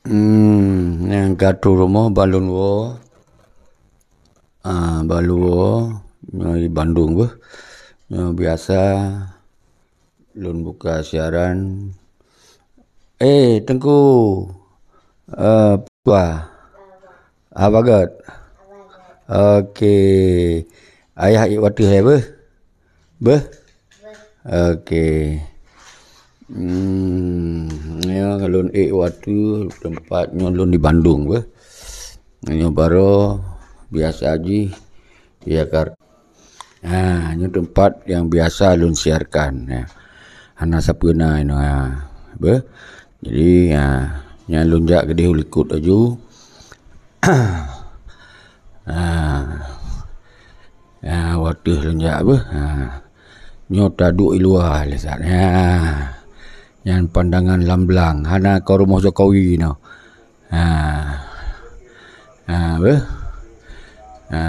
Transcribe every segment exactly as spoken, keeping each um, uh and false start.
Hmm, nyang ka troh rumoh ban lôn woe. Ah, ban lôn woe, nyoe di Bandung beuh. Nyoe biasa lôn buka siaran. Eh, Teungku. Eh, Puah. Ah, bagot. Oke. Ayah ék watèe hai beuh? Beuh? Oke. Hmm, ya, lôn ék watèe teumpat nyoe lôn di Bandung beuh. Nyoe baroe biasa jih di Jakarta. Ha, nyoe teumpat nyang biasa lôn siarkan, ya. Hana sapeue na inoe, ha. Beuh. Jadi, ha, nyan lôn jak keudeh u likot laju. Ha. Ha, watèe lôn jak beuh. Ha. Nyoe taduek i luwa lé saat. Ha. Nyan pandangan lam blang. Hana ka rumoh Jokowi noh. Ha. Ha, beuh. Ha.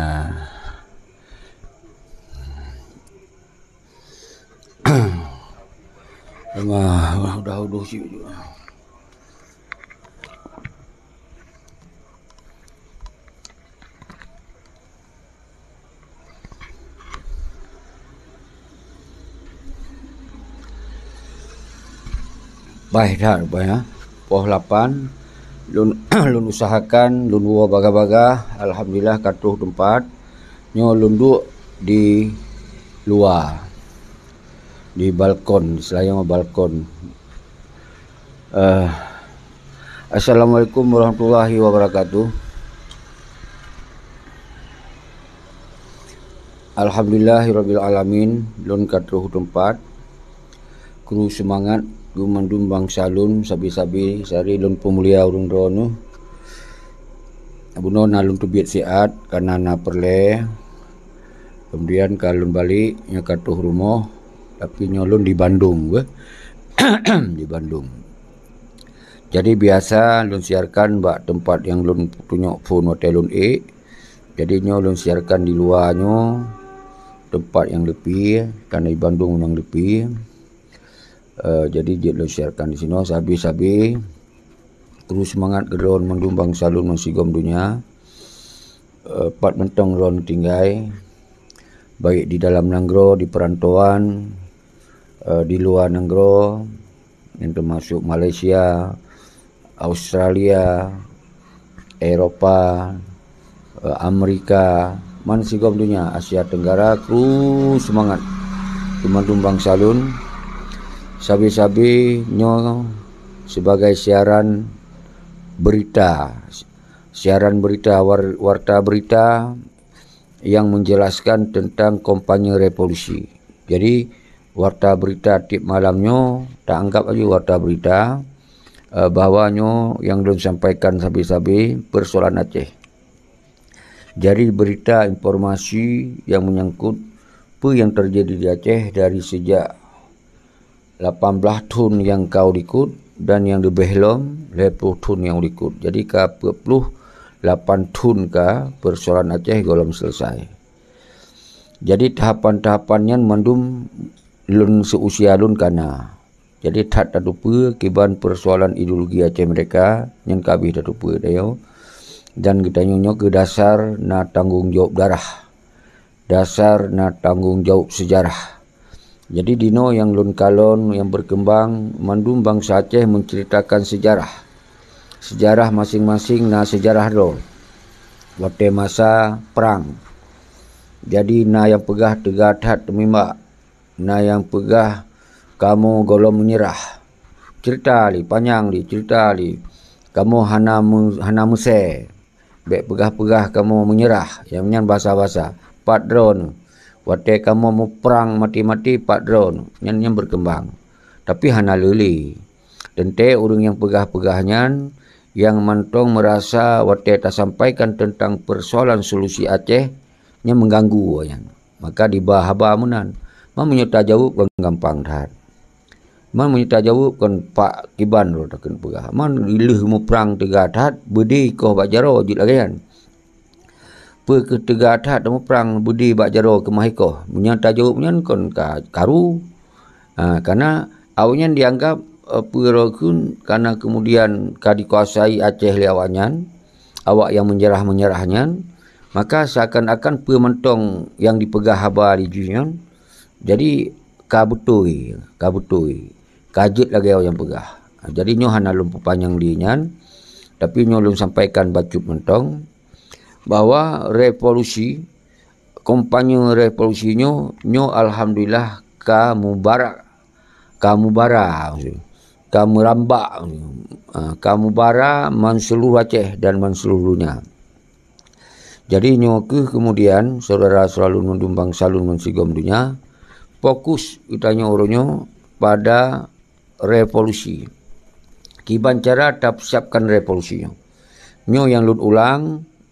Wah, wah, udah, udah sih. Baik that, baik, ha. Poh lapan, lôn, lôn usahakan, lôn woe bagah-bagah, alhamdulillah ka troh teumpat. Nyoe lôn duek di luwa, di balkon, istilahnya balkon. Eh, Assalamualaikum warahmatullahi wabarakatuh. Alhamdulillahirabbil alamin, lôn ka troh teumpat. Kru seumangat geuh mandum bansa lôn sabe-sabe, sari lôn peumulia ureuëng droeneuh. Bunoe na lôn teubiet siat, kana na peureulée. Kemudian ka lôn balek, nyoe ka troh rumoh, tapi nyoe lôn di Bandung, beuh. Di Bandung. Jadi biasa lôn siarkan bak teumpat nyang lôn tunyok phon watée lôn ék. Jadi nyoe lôn siarkan di luwa nyoe, teumpat nyang leupie, kana di Bandung nyang leupie. Eh, jadi jeuet lôn siarkan di sinoe sabe-sabe. Kru seumangat keu droen mandum bansa lôn meusigom donya. Eh, pat mantong droen tinggai, baik di dalam nanggroe, di peurantauan, eh, di luwa nanggroe, nyang teumasok Malaysia, Australia, Eropa, eh, Amerika, man sigom donya, Asia Tenggara, kru seumangat keu mandum bansa lôn. Sabe-sabe nyoe sibagai siaran berita, siaran berita, war-, warta berita yang menjelaskan tentang kampanye revolusi. Jadi, warta berita tiep malam nyoe taanggap laju warta berita, eh, bahwa nyoe nyang lôn sampaikan sabe-sabe persoalan Aceh. Jadi, berita informasi yang menyangkut peue nyang terjadi di Aceh dari sejak lapan blaih thon nyang ka u likot dan nyang leubeh lom lhée ploh thon nyang u likot. Jadi, ka peuet ploh lapan thon ka persoalan Aceh gohlom selesai. Jadi, tahapan-tahapan nyan mandum lôn seuusia lôn kana. Jadi, that tateupeue kiban persoalan ideologi Aceh Merdeka nyan ka abéh tateupeue, tanyoe. Dan geutanyoe nyoe keu dasar na tanggong jaweueb darah. Dasar na tanggong jaweueb seujarah. Jadi, dinoe nyang lôn kalon nyang beukeumbang, mandum bansa Aceh meuceuritakan seujarah. Seujarah maséng-maséng na seujarah droe. Watée masa prang. Jadi, na nyang peugah teuga that teumimbak, na nyang peugah kamoe gohlom meunyeurah. Ceurita lé, panyang lé, ceurita lé. Kamoe hana meu-, hana meusé. Bék peugah-peugah kamoe meunyeurah, nyang nyan basa-basa. Pat droeneuh, watée kamoe muprang maté-maté pat droeneuh, nyan, nyan beukeumbang. Tapi hana lé lé. Teuntée ureuëng nyang peugah-peugah nyan, nyang mantong meurasa watée tasampaikan teuntang peusoalan solusi Aceh, nyan meuganggu awaknyan. Maka diba haba meunan. Ma meunyoe tajaweueb kon gampang that. Man meunyoe tajaweueb kon pak kiban lôn takheun peugah. Man lheueh muprang teuga that, beudé ikoh bak jaroe jeuet lagée nyan. Peue kheueh teuga that muprang beudé bak jaroe keumah ikoh? Meunyoe tajaweueb nyan kon ka karu. Ha, karena awaknyan dianggap eh, peue roh kheun, karena kemudian ka dikuasai Aceh lé awaknyan, awak nyang meunyeurah-meunyeurah nyan, maka seakan-akan peue mantong nyang dipeugah haba di jih nyan, jadi ka beutôi, ka beutôi, ka jeuet lagée awaknyan peugah. Jadi nyoe hana lôn peupanyang di nyan, tapi nyoe lôn sampaikan bacut mantong, bahwa revolusi, kampanye revolusi nyoe, nyoe alhamdulillah ka mubarak, ka mubara, ka meurambak, ah, ka mubara man seuluruh Aceh dan man seuluruh donya. Jadi nyoe kheueh kemudian, syedara-syedara lôn mandum bansa lôn bansigom donya, fokus geutanyoe uroe nyoe pada revolusi. Kiban cara tapeusiapkan revolusi nyoe. Nyoe nyang lôn ulang,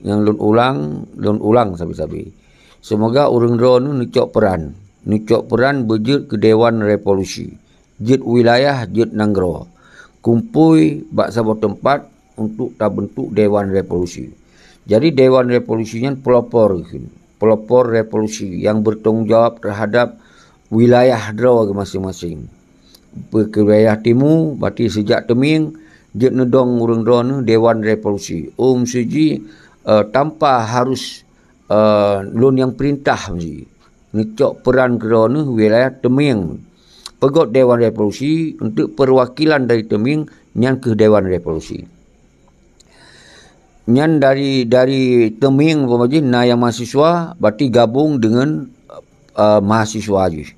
nyang lôn ulang, lôn ulang sabe-sabe. Seumoga ureuëng droeneueh neucok peuran, neucok peuran beujeuet keu Dewan Revolusi, jeuet wilayah, jeuet nanggroe, kumpôi bak saboh teumpat untuk tabeuntuk Dewan Revolusi. Jadi Dewan Revolusi nyan pelopor kheun, pelopor revolusi nyang bertanggung jawab terhadap wilayah droe maséng-maséng. Peu-, keu wilayah timu, berarti sijak Teumieng, jeuet neudong ureuëng droeneueh Dewan Revolusi. Ôn meuseujih, eh, tanpa harus, eh, lôn nyang peurintah meuseujih. Neucok peuran keu droeneueh wilayah Teumieng. Peugét Dewan Revolusi untuk perwakilan dari Teumieng, nyan kheueh Dewan Revolusi. Nyan dari, dari Teumieng, umpama jih na nyang mahasiswa, berarti gabong deungon, eh, mahasiswa jih.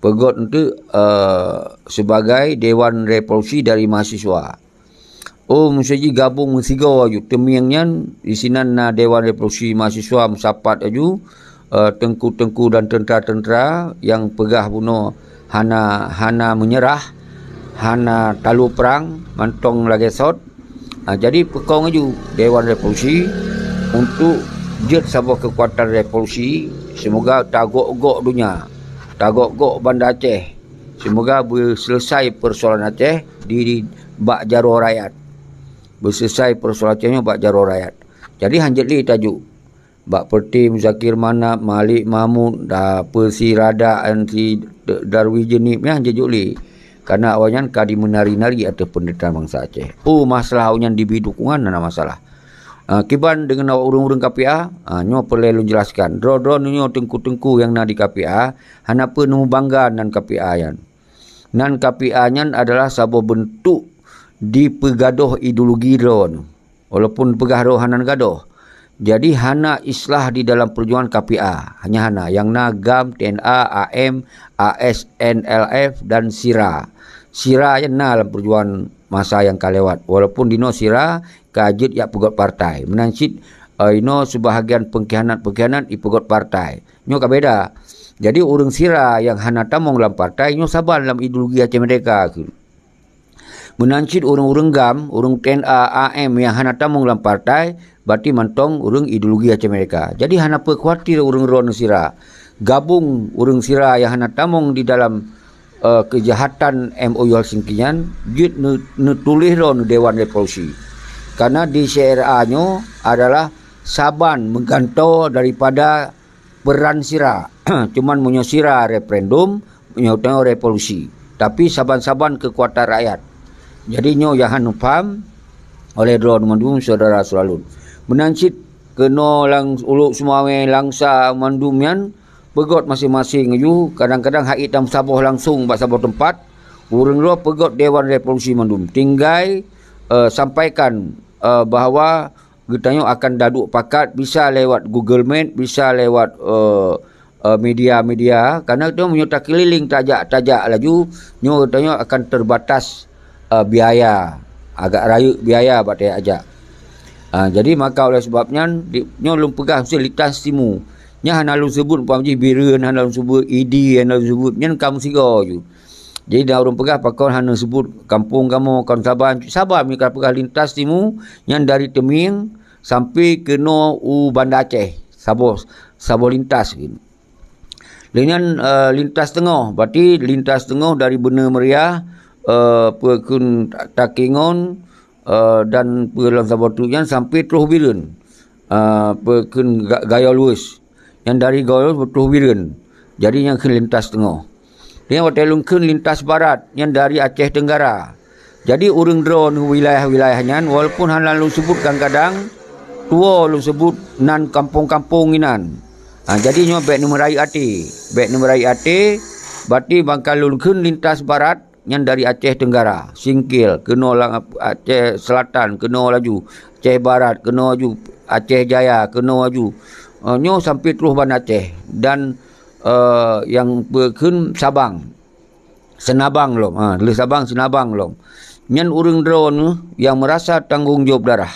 Peugét enteuk, eh, sebagai Dewan Revolusi dari mahasiswa. Oh, meuseujih gabong meusigoe aju. Teumieng nyan, disinan na Dewan Revolusi Mahasiswa meusapat aju, eh, teungku-teungku dan teuntara-teuntara nyang peugah bunoe hana, hana meunyeurah, hana talo prang, mantong lagée sot. Ah, jadi peukong aju Dewan Revolusi untuk jeuet saboh keukuatan revolusi, seumoga tagok-gok donya, tagok-gok Banda Aceh, seumoga beuseuleusai peusoalan Aceh di, di bak jaroe rakyat. Beuseuleusai peusoalan Aceh nyoe bak jaroe rakyat. Jadi hanjeuet lé tajuk. Bak Pertim, Zakir Manab, Malik Mahmud, da, Persi Radak, dan si D-, Darwi Jenib nyan jeuet lé. Karena awaknyan ka dimeunari-nari ateueh peunderita bansa Aceh. Oh, masalah awaknyan dibri dukungan, hana masalah. Ah, kiban deungon awak ureuëng-ureuëng K P A, ah, nyoe peureulée lôn jelaskan. Droe-droe nyoe teungku-teungku nyang na di K P A, hana peue neumubangga nan K P A nyan. Nan K P A nyan adalah saboh beuntuk dipeugadôh ideologi droe nyoe. Walaupun peugah droe hana gadôh. Jadi hana islah di dalam peujuangan K P A. Hanya hana. Nyang na GAM, T N A, A M, A S N L F dan SIRA. SIRA nyan na lam peujuangan masa nyang ka lewat. Walaupun dinoe SIRA ka jeuet jak peugét partai. Meunan cit, eh, inoe seubahagian pengkhianat-pengkhianat ipeugét partai. Nyoe ka beda. Jadi ureuëng SIRA nyang hana tamong lam partai nyoe saban lam ideologi Aceh Merdeka kheun. Meunan cit ureuëng-ureuëng GAM, ureuëng T N A, A M nyang hana tamong lam partai, berarti mantong ureuëng ideologi Aceh Merdeka. Jadi hana peukhawatir ureuëng droe nyoe SIRA. Gabong ureuëng SIRA nyang hana tamong di dalam, eh, keujahatan M O U Helsinki nyan, jeuet neu-, neutuléh droe nyoe Dewan Revolusi. Karena di SIRA nyoe adalah saban meugantoe daripada peuran SIRA. Cuman meunyoe SIRA referendum, meunyoe tanyoe revolusi. Tapi saban-saban keukuatan rakyat. Jadi nyoe nyang han neupaham oleh droe mandum syedara-syedara lôn. Meunan cit keunoe lam Ulok Seumawé, Langsa, mandum nyan peugét maséng-maséng aju, kadang-kadang hana tameusaboh langsong bak saboh teumpat. Ureuëng droe peugét Dewan Revolusi mandum. Tinggai, eh, sampaikan, eh, bahwa geutanyoe akan daduek pakat, bisa lewat Google Meet, bisa lewat, eh, eh, media-media. Karena geutanyoe meunyoe takeulileng tajak-tajak laju, nyoe geutanyoe akan terbatas, eh, biaya, agak rayeuk biaya bak tajak-jak. Ah, jadi maka oleh sebab nyan, di, nyoe lôn peugah meusti lintas timu. Nyan hana lôn seubut umpama jih Bireuen, hana lôn seubut Idi, hana lôn seubut, nyan ka meusigoe ju. Jadi, dan ureuëng peugah pakon hana seubut kampung kamoe, kon saban, saban meunyoe ka peugah lintas timu, nyan dari Teumieng sampai keunoe u Banda Aceh, saboh, saboh lintas kheun. Lheueh nyan, eh, lintas teungoh, berarti lintas teungoh dari Beuneu Meuria, eh, peue kheun Takengon, eh, dan peue lam saboh teuk nyan sampai troh Bireuen. Eh, peue kheun Ga-, Gayo Luweueh. Nyan dari Gayo Luweueh troh Bireuen. Jadi nyan kheun lintas teungoh. Nyan watée lôn kheun lintas barat, nyan dari Aceh Tenggara. Jadi ureuëng droeneuh wilayah-wilayah nyan, walaupun hana lôn sebut kadang-kadang, tuwoe lôn sebut nan kampung-kampung inan. Ha, jadi nyoe bék neumeurayeuk até. Bék neumeurayeuk até, berarti bangka lôn kheun lintas barat, nyan dari Aceh Tenggara, Singkil, keunoe lam Aceh Selatan, keunoe laju Aceh Barat, keunoe laju Aceh Jaya, keunoe laju, eh, nyoe sampai terus Banda Aceh dan, eh, nyang peue kheun Sabang. Seunabang lom, ha, lheueh Sabang Seunabang lom. Nyan ureuëng droeneuh nyang meurasa tanggong jaweueb darah,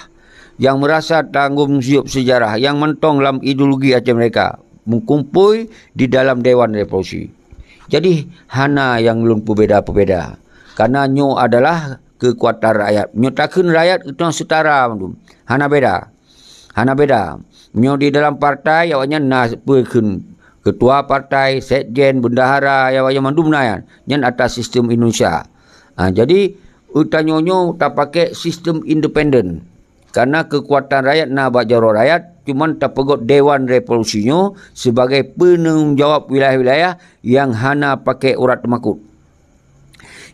nyang meurasa tanggong jaweueb seujarah, nyang mantong lam ideologi Aceh Merdeka, meukumpôi di dalam Dewan Revolusi. Jadi, hana nyang lôn peubeda-peubeda. Karena nyoe adalah keukuatan rakyat. Nyoe takheun rakyat geutanyoe seutara mandum. Hana beda. Hana beda. Nyoe di dalam partai, awaknyan na peue kheun ketua partai, sekjen, bendahara, awaknyan mandum na nyan. Nyan atas sistem Indonesia. Ha, jadi, geutanyoe nyoe tapakai sistem independen. Karena keukuatan rakyat na bak jaroe rakyat, cuman tapeugot Dewan Revolusi nyoe sebagai peunanggung jawab wilayah-wilayah nyang hana pakai urat teumakot.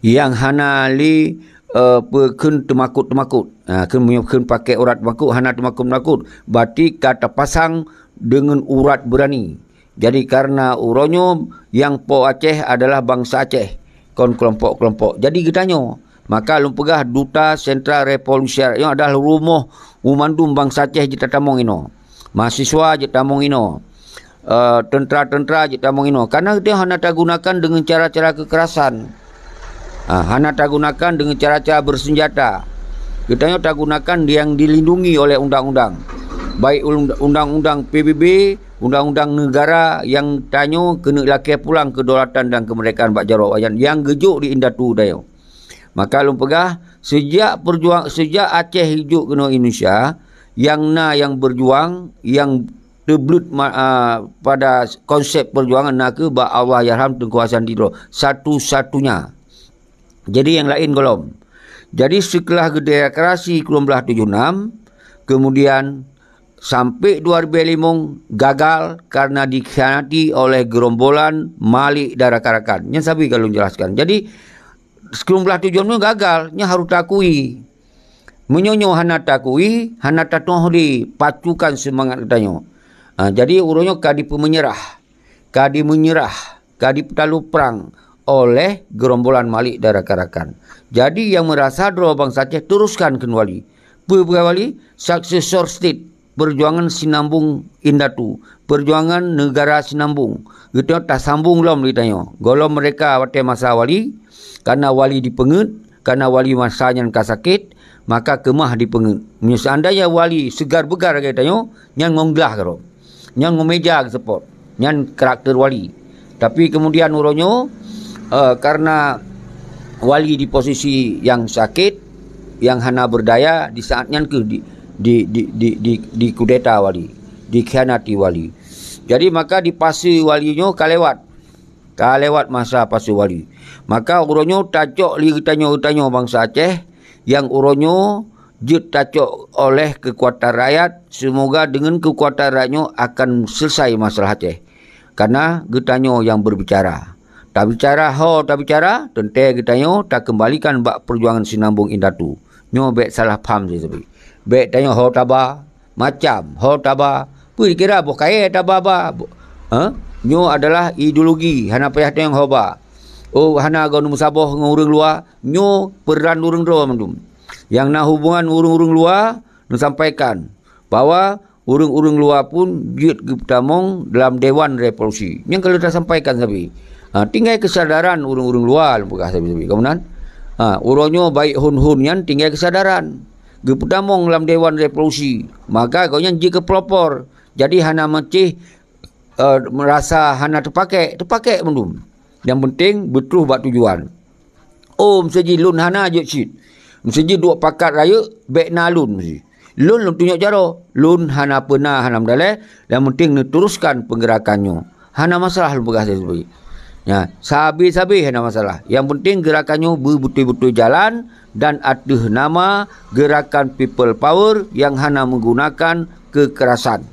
Nyang hana lé, eh, peue kheun teumakot-teumakot. Ha, kheun meunyoe kheun pakai urat teumakot, hana teumakot-teumakot, berarti ka tapasang deungon urat beurani. Jadi, karena uroe nyoe nyang po Aceh adalah bansa Aceh, kon keulompok-keulompok. Jadi, geutanyoe, maka lôn peugah duta sentral revolusi nyoe adalah rumoh u mandum bansa Aceh jeuet tatamong inoe. Mahasiswa jeuet tamong inoe. Eh, tentera-tentera jeuet tamong inoe. Karena geutanyoe hana tagunakan deungon cara-cara kekerasan. Ha, hana tagunakan deungon cara-cara bersenjata. Geutanyoe tagunakan nyang dilindungi oleh undang-undang. Baik undang-undang P B B, undang-undang negara nyang tanyoe keuneuk lakée pulang kedaulatan dan kemerdekaan bak jaroe awaknyan nyang geujok di indatu tanyoe. Maka lôn peugah, sejak perjuang-, sejak Aceh jijok keunoe Indonesia, nyang na nyang berjuang, nyang teubleut ma-, a, pada konsep perjuangan na kheueh bak Allahyarham Teungku Hasan Tiro, satu-satunya. Jadi nyang laén gohlom. Jadi seukeulah geudemokrasi keu lheueh tujoh enam, kemudian sampai dua ribu limong gagal karena dikhianati oleh gerombolan Malik dan rakan-rakan. Nyan sabe ka lôn jelaskan. Jadi, keu lheueh tujoh enam gagal, nyan harôh taakui. Meunyoe nyoe hana taakui, hana tatu'oh lé, pacukan seumangat geutanyoe. Ha, jadi uroe nyoe ka dipeumeunyeurah, ka dimeunyerah, ka dipeutalu prang oleh gerombolan Malik dan rakan-rakan. Jadi nyang meurasa droe bansa Aceh teruskan kheun Wali. Peue peugah Wali? Successor state, perjuangan sinambong indatu, perjuangan negara sinambong. Geutanyoe tasambong lom geutanyoe. Gohlom meurdeka watée masa Wali, karena Wali dipeungeuet, karena Wali masa nyan ka sakét, maka keumah dipeungeuet. Meunyoe seandainya Wali seugar-beugar lagée tanyoe, nyan ngon glah keudroe. Nyan ngon meja geuseupôt. Nyan karakter Wali. Tapi kemudian uroe nyoe, eh, karena Wali di posisi nyang sakét, nyang hana beurdaya, di saat nyan kheueh di, di, di, di, di, dikudeta Wali, dikhianati Wali. Jadi maka di fase Wali nyoe ka lewat. Ka lewat masa fase Wali. Maka uroe nyoe tacok lé geutanyoe-geutanyoe bansa Aceh nyang uroe nyoe jeuet tacok oleh keukuatan rakyat, seumoga deungon keukuatan rakyat nyoe akan seuleusoe masalah Aceh. Karena geutanyoe nyang beurbicara. Tabicara ho tabicara, teuntée geutanyoe takeumbalikan bak peujuangan sinambong indatu. Nyoe bék salah pham sabe-sabe. Bék tanyoe ho taba, macam ho taba. Peue dikira boh kayée taba ba? Bo-, ha? Nyoe adalah ideologi, hana payah teueng ho ba. Oh, hana goe neumeusaboh ngon ureuëng luwa, nyoe peuran ureuëng droe mandum. Nyang na hubungan ureuëng-ureuëng luwa, neusampaikan bahwa ureuëng-ureuëng luwa pun jeuet geupeutamong dalam Dewan Revolusi. Nyang ka lheueh tasampaikan sabe. Ha, tinggai keusadaran ureuëng-ureuëng luwa lôn peugah sabe-sabe. Kamu nan? Ha, uroe nyoe baik Hun-Hun nyan tinggai keusadaran. Geupeutamong lam Dewan Revolusi. Maka gobnyan jeuet keu pelopor. Jadi hana meucih, eh, meurasa hana teupakék. Teupakék mandum. Nyang penting beutroh bak tujuan. Oh, meuseuji lôn hana jeuet cit. Meuseuji duek pakat rayeuk, bék na lôn meuseuji. Lôn, lôn tunyok jaroe. Lôn hana peuna hana meudalée, nyang penting neuteruskan peunggeurakan nyoe. Hana masalah lôn peugah sabe-sabe. Nya, sabe-sabe hana masalah. Nyang penting geurakan nyoe beubeutôi-beutôi jalan dan ateueh nama Gerakan People Power nyang hana meugunakan keukerasan.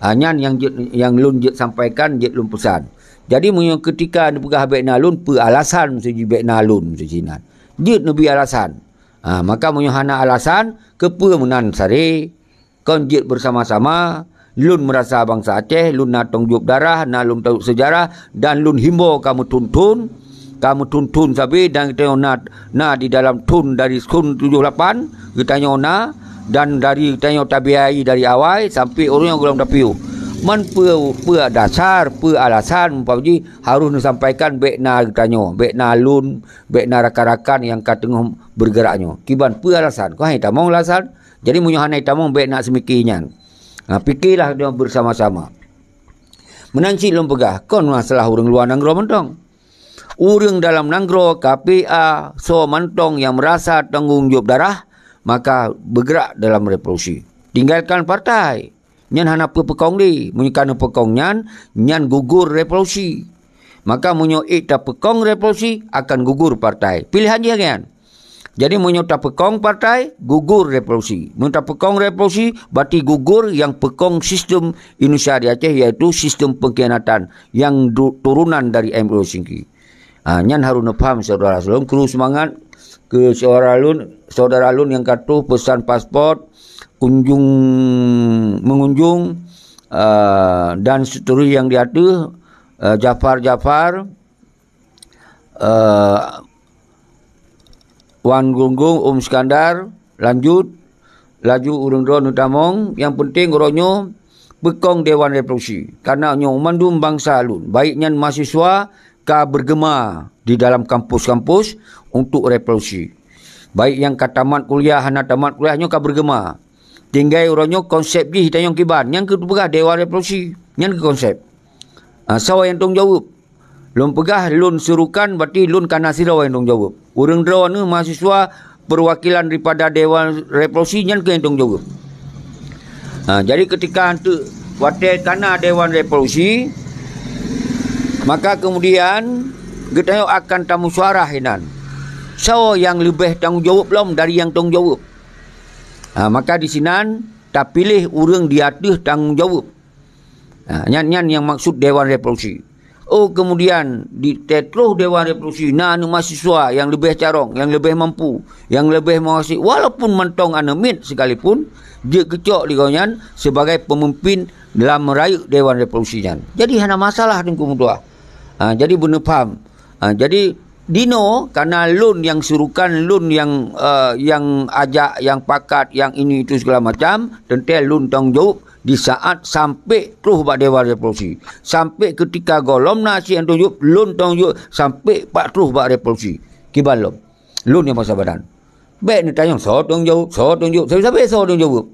Ha, nyan nyang jeuet, nyang lôn jeuet sampaikan, jeuet lôn peusan. Jadi, meunyoe keutika neupeugah bék na lôn, peue alasan meuseuji bék na lôn meuseuji nan? Jeuet neubri alasan. Ha, maka meunyoe hana alasan, keupeue meunan sare? Kon jeuet beusama-sama, lôn meurasa bansa Aceh, lôn na tông jôb darah, na lôn tông jôb seujarah, dan lôn himbô ka meuthôn-thôn, ka meuthôn-thôn sabe, dan geutanyoe na, na di dalam thôn dari thôn tujoh lapan, geutanyoe na, dan dari geutanyoe tabiai dari awai sampai ureuëng nyang gohlom tapiôh. Man peue, peue dasar, peue alasan, umpama jih harôh neusampaikan bék na geutanyoe, bék na lôn, bék na rakan-rakan nyang ka teungoh beureugerak nyoe. Kiban peue alasan? Kon hai tamong alasan? Jadi meunyoe hana itamong bék na seumiki nyan. Ha, pikirlah deungon bersama-sama. Meunan cit lôn peugah, kon masalah ureuëng luwa nanggroe mantong. Ureuëng dalam nanggroe, K P A, soe mantong nyang meurasa tanggong jaweueb darah, maka beugrak dalam revolusi. Tinggalkan partai. Nyan hana peue peukong lé. Meunyoe ka neupeukong nyan, nyan gugur revolusi. Maka meunyoe ék tapeukong revolusi, akan gugur partai. Pilihan jih nyan. Jadi, meunyoe tapeukong partai, gugur revolusi. Meunyoe tapeukong revolusi, berarti gugur nyang peukong sistem Indonesia di Aceh, yaitu sistem pengkhianatan nyang du-, turunan dari M O Singki. Ha, nyan harôh neupaham, syedara lôn. Kru seumangat keu syedara lôn, syedara lôn nyang ka troh peusan paspot, kunjung, mengunjung, eh, dan seterusnya nyang di ateueh, eh, Jafar-Jafar, eh, Wan Gunggung, Um Iskandar, lanjut, laju ureuëng droe neutamong, nyang penting uroe nyoe peukong Dewan Revolusi. Karena nyoe mandum bansa lôn, baik nyan mahasiswa ka bergema di dalam kampus-kampus untuk revolusi. Baik nyang ka tamat kuliah, hana tamat kuliah, nyoe ka bergema. Tinggai uroe nyoe konsep jih tanyong kiban, nyan keuh peugah Dewan Revolusi. Nyan keuh konsep. Ah, soe nyang tanggung jaweueb? Lôn peugah lôn seurukan, berarti lôn kana sidroe nyang tanggung jaweueb. Ureuëng droeneuh mahasiswa perwakilan daripada Dewan Revolusi nyan keuh nyang tanggung jaweueb. Ha, jadi ketika anteuk watée kana Dewan Revolusi, maka kemudian geutanyoe akan tamusyawarah inan. Soe nyang leubeh tanggung jaweueb lom dari nyang tanggung jaweueb? Ha, maka di sinan tapiléh ureuëng di ateueh tanggung jaweueb. Ha, nyan, nyan nyang maksud Dewan Revolusi. Oh, kemudian di tetroh Dewan Revolusi na aneuk mahasiswa nyang leubeh carông, nyang leubeh mampu, nyang leubeh meuhasé, walaupun mantong aneuk miet sekalipun, jeuet geucok lé gobnyan sebagai pemimpin lam rayeuk Dewan Revolusi nyan. Jadi hana masalah Teungku meutuah. Ha, jadi beuneupham. Ha, jadi dinoe kana lôn nyang seurukan, lôn nyang, eh, nyang ajak, nyang pakat, nyang ini itu segala macam, teuntée lôn tanggung jaweueb di saat sampai troh bak Dewan Revolusi. Sampai ketika gohlom na cit nyang tanggung jaweueb, lôn tanggung jaweueb sampai bak troh bak revolusi. Kiban lom. Lôn nyang masa badan. Bék neutanyong soe tanggung jaweueb, soe tanggung jaweueb, sabe-sabe soe tanggung jaweueb.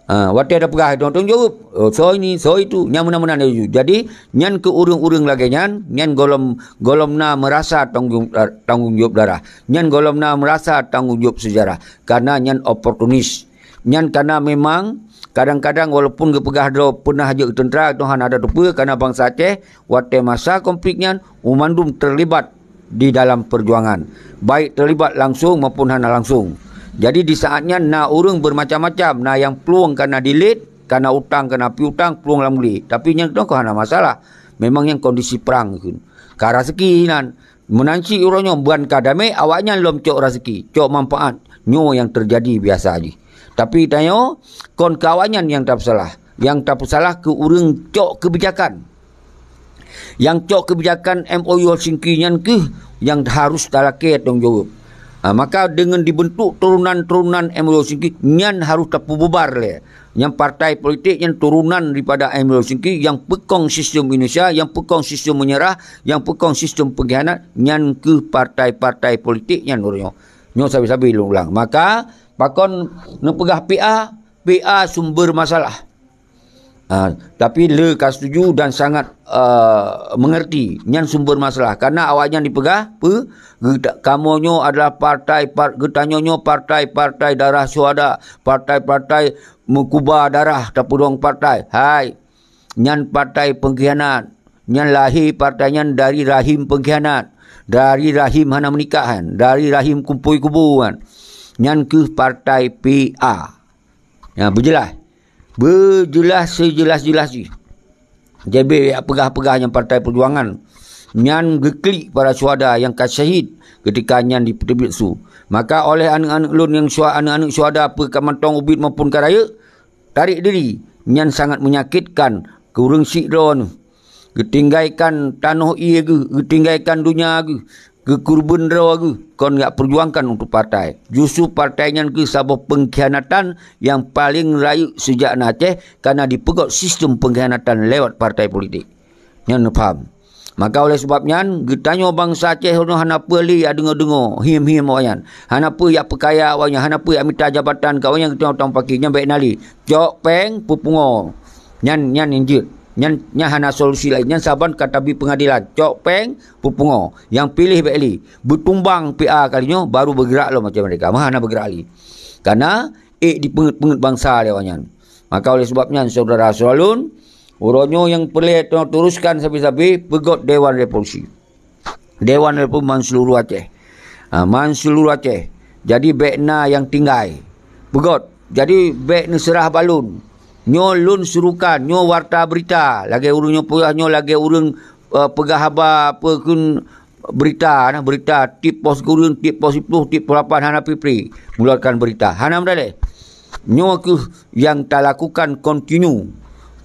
Ha, watée tapeugah tanggung jaweueb, oh, soe ini, soe itu, nyang meunan-meunan laju. Jadi, nyan keu ureuëng-ureuëng lagée nyan, nyan gohlom, gohlom na meurasa tanggung, tanggung jaweueb darah. Nyan gohlom na meurasa tanggung jaweueb seujarah. Karena nyan oportunis. Nyan kana memang kadang-kadang walaupun geupeugah droe peunah jeuet teuntara, Tuhan ada teupeue, karena bansa Aceh watée masa konflik nyan, mandum terlibat di dalam perjuangan, baik terlibat langsung maupun hana langsung. Jadi di saat nyan na ureuëng bermacam-macam, na nyang plueng kana dilet, kana utang, kana piutang, plueng lam guli. Tapi nyan tu hana masalah. Memang nyan kondisi perang kheun. Ka raseuki nan. Meunan cit uroe nyoe ban ka damé, awaknyan lom cok raseuki, cok manfaat. Nyoe nyang teujadi biasa jih. Tapi tanyoe kon keu awaknyan nyang tapeusalah. Nyang tapeusalah keu ureuëng cok keubijakan. Nyang cok keubijakan M O U Helsinki nyan keuh nyang harus talakée tanggung jaweueb. Ha, maka deungon dibentuk turunan-turunan M O U Helsinki nyan harus tapeububar lé. Nyang partai politik nyan turunan daripada M O U Helsinki, nyang peukong sistem Indonesia, nyang peukong sistem meunyeurah, nyang peukong sistem peungkhianat, nyan keuh partai-partai politik nyan uroe nyoe. Nyoe sabe-sabe lôn ulang. Maka, pakon neupeugah P A, P A sumber masalah. Ha, tapi le ka setuju dan sangat, eh, mengerti nyan sumber masalah. Karena awaknyan dipeugah, pe, geuta-, kamoe nyoe adalah partai, par-, geutanyoe nyoe partai-partai darah syuhada, partai-partai meukuba darah tapeudong partai. Hai, nyan partai pengkhianat. Nyan lahé partai nyan dari rahim pengkhianat, dari rahim hana meunikahan, dari rahim kumpôi kubu nyan. Nyan keuh partai P A. Ya, beujeulaih. Beujeulaih sejeulaih-jeulaih jih. Jadi, bék peugah-peugah nyang partai perjuangan. nyan geuklik para syuhada nyang ka syahid keutika nyan dipeuteubiet su. Maka oleh aneuëk-aneuëk lôn nyang syuha-, aneuëk-aneuëk syuhada peue ka mantong ubit maupun ka rayeuk, tarék diri, nyan sangat menyakitkan keu ureuëng sidroe neuh. Geutinggaikan tanoh ié geuh, geutinggaikan donya geuh, geukeureubeuen droe geuh, kon jak peujuangkan untuk partai. Justru partai nyan keuh saboh peungkhianatan nyang paleng rayeuk seujak na Aceh, kareuna dipeugöt sistem peungkhianatan lewat partai politik. Nyan neupham. Maka oleh sabab nyan, geutanyoe bansa Aceh nyoe hana peue lé jak deungoe-deungoe, hiem-hiem awaknyan. Hana peue jak peukaya awaknyan, hana peue jak mita jabatan keu awaknyan geutanyoe tamong pakri, nyan bék na lé. Cok péng, peupungo. Nyan, nyan nyang jeuet. Nyan, nyan hana solusi laén. Nyan saban ka tabi peungadilan. Cok péng, peupungo. Nyang piléh bék lé. Beutumbang P A kali nyoe, baru beugerak lom macam mereka. Meuhana beugerak lé. Kareuna ék dipeungeut-peungeut bansa lé awaknyan. Maka oleh sabab nyan, syedara-syedara lôn, uroe nyoe nyang peureulée tanyoe teruskan sabe-sabe, peugöt Dewan Revolusi. Dewan Revolusi man seuluruh Aceh. Ha, man seuluruh Aceh. Jadi, bék na nyang tinggai. Peugöt. Jadi, bék neuseurah bak lôn. Nyoe lôn surukan, nyoe warta beurita. Lagée ureuëng nyoe peugah nyoe, lagée ureuëng, eh, peugah haba peue kheun beurita, nah, beurita tieb poh sikureueng, tieb poh siploh, tieb poh lapan, hana pri-pri mengeluarkan beurita. Hana meudaleh. Nyoe kheueh nyang talakukan kontinu.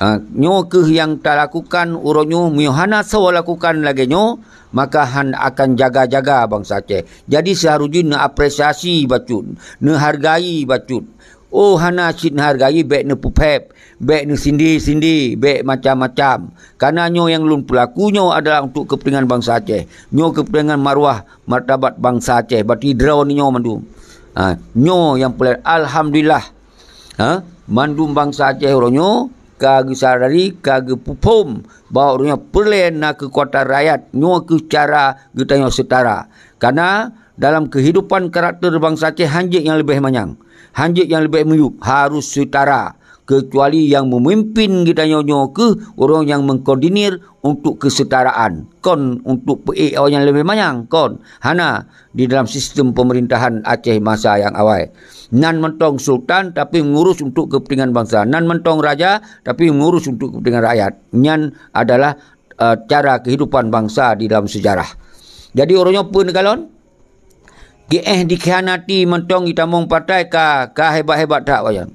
Ha, nyoe kheueh nyang talakukan uroe nyoe, meunyoe hana soe lakukan lagée nyoe, maka han akan jaga-jaga bansa Aceh. Jadi, seuharôh jih neuapresiasi bacut, neuhargai bacut. Oh, hana cit neuhargai, bék neupeuphép, bék neusinde-sinde, bék macam-macam. Kareuna nyoe nyang lôn peulaku nyoe adalah untuk keupeuntengan bansa Aceh. Nyoe keupeuntengan marwah martabat bansa Aceh, bati droeneuh nyoe mandum. Ha, nyoe nyang peureulée, alhamdulillah. Ha, mandum bansa Aceh uroe nyoe ka geusadari, ka geupeuphom bahwa uroe nyoe peureulée na keukuatan rakyat, nyoe kheueh cara geutanyoe seutara. Kareuna dalam keuhidupan karakter bansa Aceh, hanjeuet nyang leubeh manyang, hanjeuet nyang leubeh miyueb, harôh seutara. Keucuali nyang meumimpin geutanyoe nyoe kheueh ureuëng nyang mengkoordinir untuk keuseutaraan, kon untuk peuék awaknyan leubeh manyang, kon. Hana, di dalam sistem pemerintahan Aceh masa nyang awai. Nan mantong sultan, tapi mengurus untuk kepentingan bangsa. Nan mantong raja, tapi mengurus untuk kepentingan rakyat. Nyan adalah, eh, cara kehidupan bangsa di dalam sejarah. Jadi, uroe nyoe peue neukalon? Geuéh dikhianati mantong jitamong partai ka, ka hebat-hebat that awaknyan.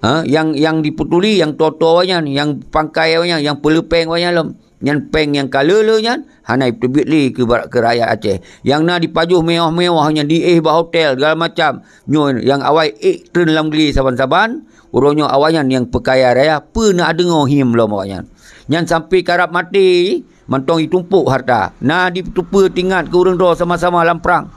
Ha, nyang, nyang dipeutuli, nyang toe-toe awaknyan, nyang pangkai awaknyan, nyang peuleupeng awaknyan lom. Nyan péng nyang ka le-le nyan hana jiteubiet lé keu ba-, keu rakyat Aceh. Nyang na jipajoh mewah-mewah nyan, jiéh bak hotel, segala macam. Nyoe nyang awai ék treun lam glé saban-saban, uroe nyoe awaknyan nyang peukaya raya, peue na deungoe hiem lom awaknyan. Nyan sampai karab maté, mantong jitumpôk harta. Na jiteupeue teuingat keu ureuëng droe sama-sama lam prang?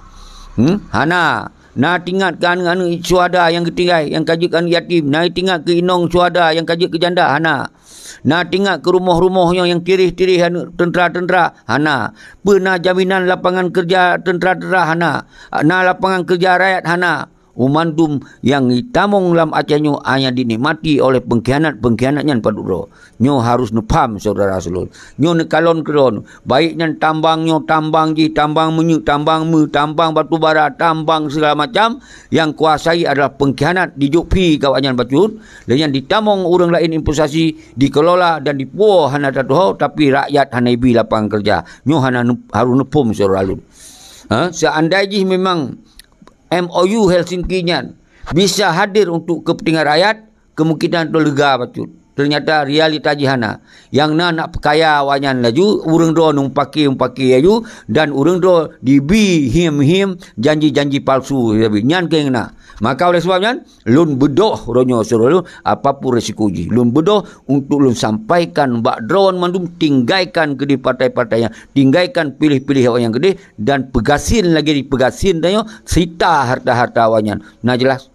Hmm? Hana. Na teuingat keu aneuëk-aneuëk syuhada nyang geutinggai, nyang ka jeuet keu aneuëk yatim. Na teuingat keu inong syuhada nyang ka jeuet keu janda? Hana. Na teuingat keu rumoh-rumoh nyoe nyang tireh-tireh aneuëk teuntra-teuntra? Hana. Peue na jaminan lapangan keureuja teuntra-teuntra? Hana. Na lapangan keureuja rakyat? Hana. Banmandum nyang jitamong lam Aceh nyoe hanya dinikmati oleh pengkhianat-pengkhianat nyan padub droe. Nyoe harôh neupham, syedara-syedara lôn. Nyoe neukalon keudroe, baik nyan tambang nyoe, tambang jih, tambang minyeuk, tambang meu, tambang batu bara, tambang segala macam, nyang kuasai adalah pengkhianat, dijok phi keu awaknyan bacut, lé nyan jitamong ureuëng laén investasi, dikelola dan dipuwoe hana tatuho, tapi rakyat hana jibi lapangan keureuja. Nyoe hana neu-, harôh neuphom, syedara lôn. Ha, seandai jih memang M O U Helsinki nyan bisa hadir untuk kepentingan rakyat, kemungkinan tu lega bacut. Ternyata realita jih hana. Nyang na nak peukaya awaknyan laju, ureuëng droe mupake-mupake laju, dan ureuëng droe jibi hiem-hiem janji-janji palsu. Nyan keuh nyang na. Maka oleh sebab nyan, lôn beudôh uroe nyoe, syedara lôn, apapun resiko jih. Lôn beudôh untuk lôn sampaikan bak droe mandum, tinggaikan keudeh partai-partai nyan, tinggaikan piléh-piléh awaknyan keudeh, dan peugasien lagée jipeugasien tanyoe, sita harta-harta awaknyan. Na jeulaih?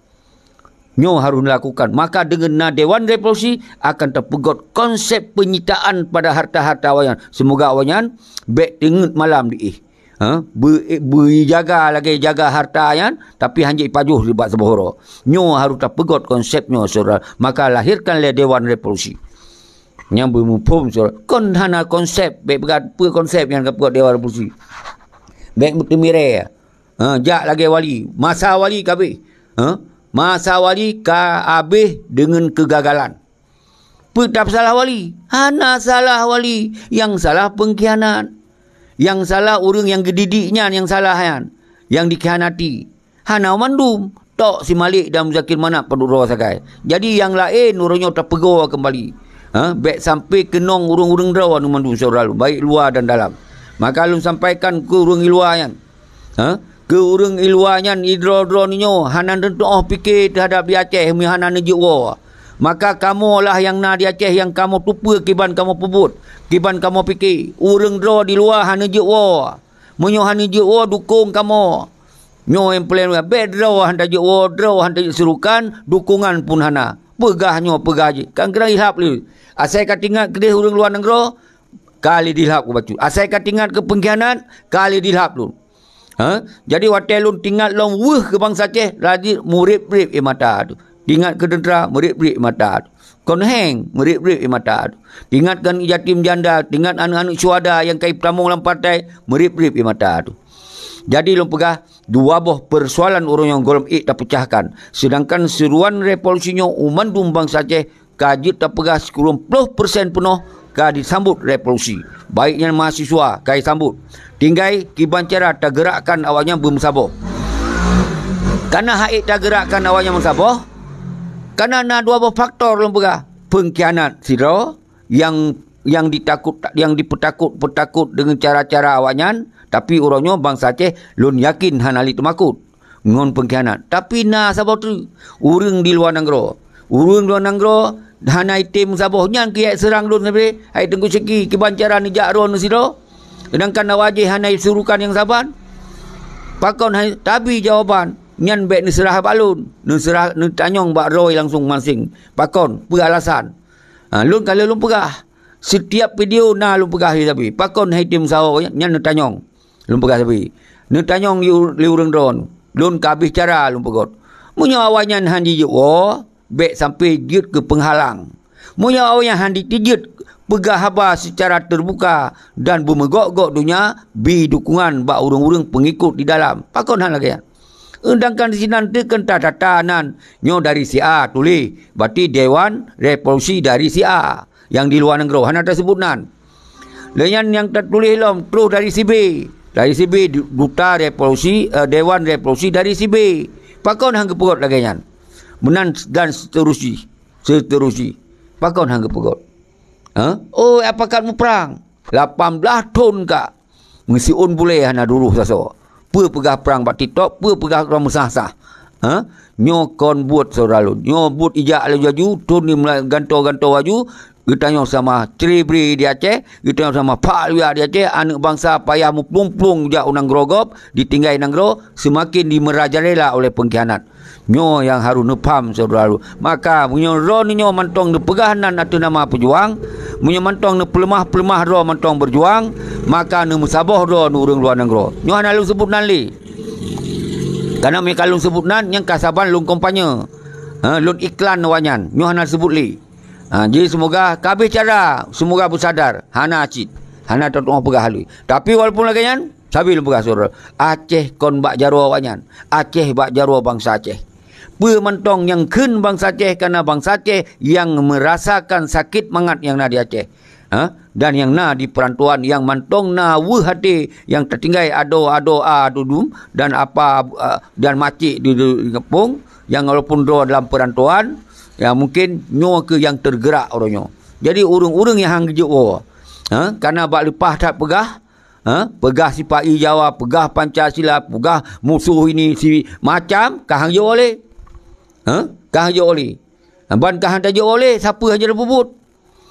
Nyoe harôh neulakukan. Maka deungon na Dewan Revolusi akan teupeugöt konsep peunyitaan pada harta-harta awaknyan. Seumoga awaknyan bék teungeut malam jiéh. Ha? Beu-, beujaga lagée jaga harta nyan, tapi hanjeuet jipajoh bak saboh uroe. Nyoe harôh teupeugöt konsep nyoe, syedara. Maka lahirkan lé Dewan Revolusi. Nyang beumuphom, syedara. Kon hana konsep, bék peugah peue konsep nyang ka peugöt Dewan Revolusi. Bék beuteumirée. Ha, jak lagée wali. Masa wali ka habéh. Ha? Masa wali ka habéh deungon keugagalan. Peue tapeusalah wali? Hana salah wali. Nyang salah peungkhianat. Nyang salah ureuëng nyang geudidik nyan nyang salah nyan, nyang dikhianati. Hana mandum. Tok si Malik dan Muzakir Manaf padub droe sagai. Jadi nyang laén uroe nyoe tapeugoe keumbali. Ha? Bék sampai keunong ureuëng-ureuëng droe nyoe mandum syedara lôn, baik luwa dan dalam. Maka lôn sampaikan keu ureuëng i luwa nyan. Ha? Keu ureuëng i luwa nyan, i droe-droe nyoe hana neuteuoh pike teuhadab di Aceh meunyoe hana neujeuet woe. Maka kamoe lah nyang na di Aceh nyang kamoe tupeue kiban kamoe peubuet, kiban kamoe pike. Ureuëng droe di luwa hana jeuet woe. Meunyoe hana jeuet woe, dukong kamoe. Nyoe nyang peureulée, bék droe hana jeuet woe, droe hana jeuet seurukan, dukungan pun hana. Peugah nyoe, peugah jih. Kan keunan ilhab lé. Asai ka teuingat keudeh ureuëng luwa nanggroe, ka lé dilhab keu bacut. Asai ka teuingat keu peungkhianat, ka lé dilhab lôn. Ha? Jadi watée lôn teuingat lom weueh keu bansa Aceh, laju meurib-rib ie mata teuh. Teuingat keu teuntra, meurib-rib ie mata teuh. Kon héng, meurib-rib ie mata teuh. Teuingat keu aneuëk yatim janda, teuingat aneuëk-aneuëk syuhada nyang ka jitamong lam partai, meurib-rib ie mata teuh. Jadi lôn peugah, dua boh peusoalan uroe nyoe gohlom ék tapeucahkan. Seudangkan seuruan revolusi nyoe u mandum bansa Aceh ka jeuet tapeugah sikureueng ploh persen peunoh ka jisambot revolusi. Baik nyan mahasiswa ka jisambot. Tinggai kiban cara tageurakkan awaknyan beumeusaboh. Kana han ék tageurakkan awaknyan meusaboh, kana na dua boh faktor lôn peugah. Peungkhianat sidroe nyang, nyang ditakot, nyang dipeutakot-peutakot deungon cara-cara awaknyan, tapi uroe nyoe bansa Aceh lôn yakin hana lé teumakot ngon peungkhianat. Tapi na saboh treuk, ureuëng di luwa nanggroe. Ureuëng luwa nanggroe hana item saboh nyan keu jak seurang lôn sabe, hai Teungku Syeki, kiban cara neujak droeneuh sidroe. Seudangkan awak jih hana isurukan nyang saban. Pakon hai tabi jawaban, nyan bék neuseurah bak lôn, neuseurah neutanyong bak droe langsung maséng. Pakon? Peue alasan? Ha, lôn ka lheueh lôn peugah. Setiap video na lôn peugah lé sabe. Pakon hai tem sawo nyan neutanyong? Lôn peugah sabe. Neutanyong lé u-, lé ureuëng droeneuh. Lôn ka habéh cara lôn peugöt. Meunyoe awaknyan han jijeuet woe, bék sampai jeuet keu peunghalang. Meunyoe awaknyan han jitijeuet peugah haba seucara teubuka dan beumeugok-gok donya, bi dukungan bak ureuëng-ureuëng peungikot di dalam. Pakon han lagée nyan? Eudangkan sinan teuh kan tatata nan nyoe dari si A tuléh, berarti Dewan Revolusi dari si A nyang di luwa nanggroe hana taseubut nan. Lé nyan nyang tatuléh lom troh dari si B. Dari si B du-, duta revolusi, eh, Dewan Revolusi dari si B. Pakon han geupeugöt lagée nyan? Meunan dan seterusnya, seterusnya. Pakon han geupeugöt? Ha? Oh, apakat muprang? Lapan blaih thon ka. Meusiôn bulée hana duroh sasoe. Peue peugah prang bak TikTok, peue peugah droe meusah-sah. Ha? Nyoe kon buet syedara lôn. Nyoe buet ijak laju-laju, thon ni mulai gantoe-gantoe laju, geutanyong sama cre-bre di Aceh, geutanyong sama phak luya di Aceh, aneuëk bansa payah muplueng-plueng jak u nanggroe gob, ditinggai nanggroe, seumaken dimerajalela oleh peungkhianat. Nyoe nyang harôh neupham syedara lôn. Maka meunyoe droeneuh nyoe mantong neupeugah nan ateueh nama peujuang, meunyoe mantong neupeuleumah-peuleumah droe mantong beujuang, maka neumeusaboh droe ngon ureuëng luwa nanggroe. Nyoe hana lôn seubut nan lé. Kareuna meunyoe ka lôn seubut nan, nyan ka saban lôn kampanye. Ha, lôn iklan awaknyan. Nyoe hana seubut lé. Ha, jadi seumoga ka habéh cara, seumoga beusadar. Hana cit. Hana tatuoh peugah lé. Tapi walaupun lagée nyan, sabe lôn peugah syedara, Aceh kon bak jaroe awaknyan. Aceh bak jaroe bansa Aceh. Peue mantong nyang kheun bansa Aceh, kareuna bansa Aceh nyang meurasakan sakét mangat nyang na di Aceh. Ha? Dan nyang na di peurantauan nyang mantong na weueh até nyang tatinggai adoe-adoe a dudum dan apa, a, dan macék di, di gampông nyang walaupun droe dalam peurantauan, ya mungken nyoe keuh nyang teugeurak uroe nyoe. Jadi ureuëng-ureuëng nyang han geujok woe, ha, kareuna bak leupah that peugah, ha, peugah sipa-i Jawa, peugah Pancasila, peugah musoh ini si macam, ka han jok woe lé. Ha? Ka han jok woe lé. Ban ka han tajok woe lé, sapeue han jeuet peubuet.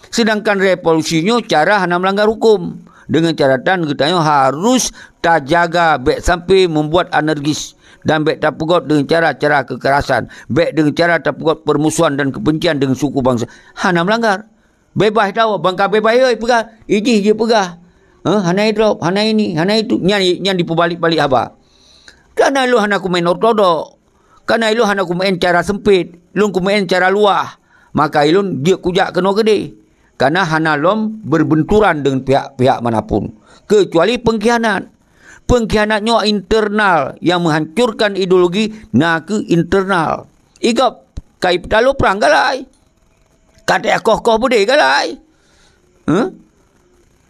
Seudangkan revolusi nyoe cara hana meulanggar huköm. Deungon caratan geutanyoe harus tajaga bék sampai membuat anarkis dan bék tapeugöt deungon cara-cara keukerasan, bék deungon cara tapeugöt peurmusohan dan keubencian deungon suku bansa. Hana meulanggar. Beubaih tawoe, ban ka beubaih oi peugah, ijih jih peugah. Heh, hana idrop, hana ini, hana itu. Nyan, nyan dipeubalik-balik haba. Kareuna lôn hana kumeu'en ortodok. Kareuna ilôn hana kumeu'en cara seumpét, lôn kumeu'en cara luwah. Maka ilôn jeuet kujak keunoe keudeh. Kareuna hana lom beureubeunturan deungon pihak-pihak manapun, keucuali peungkhianat. Peungkhianat nyoe internal nyang meuhancorkan ideologi na kheueh internal. Igop kai peutaloe prang galai. Ka teukoh-koh beudé galai. Heh?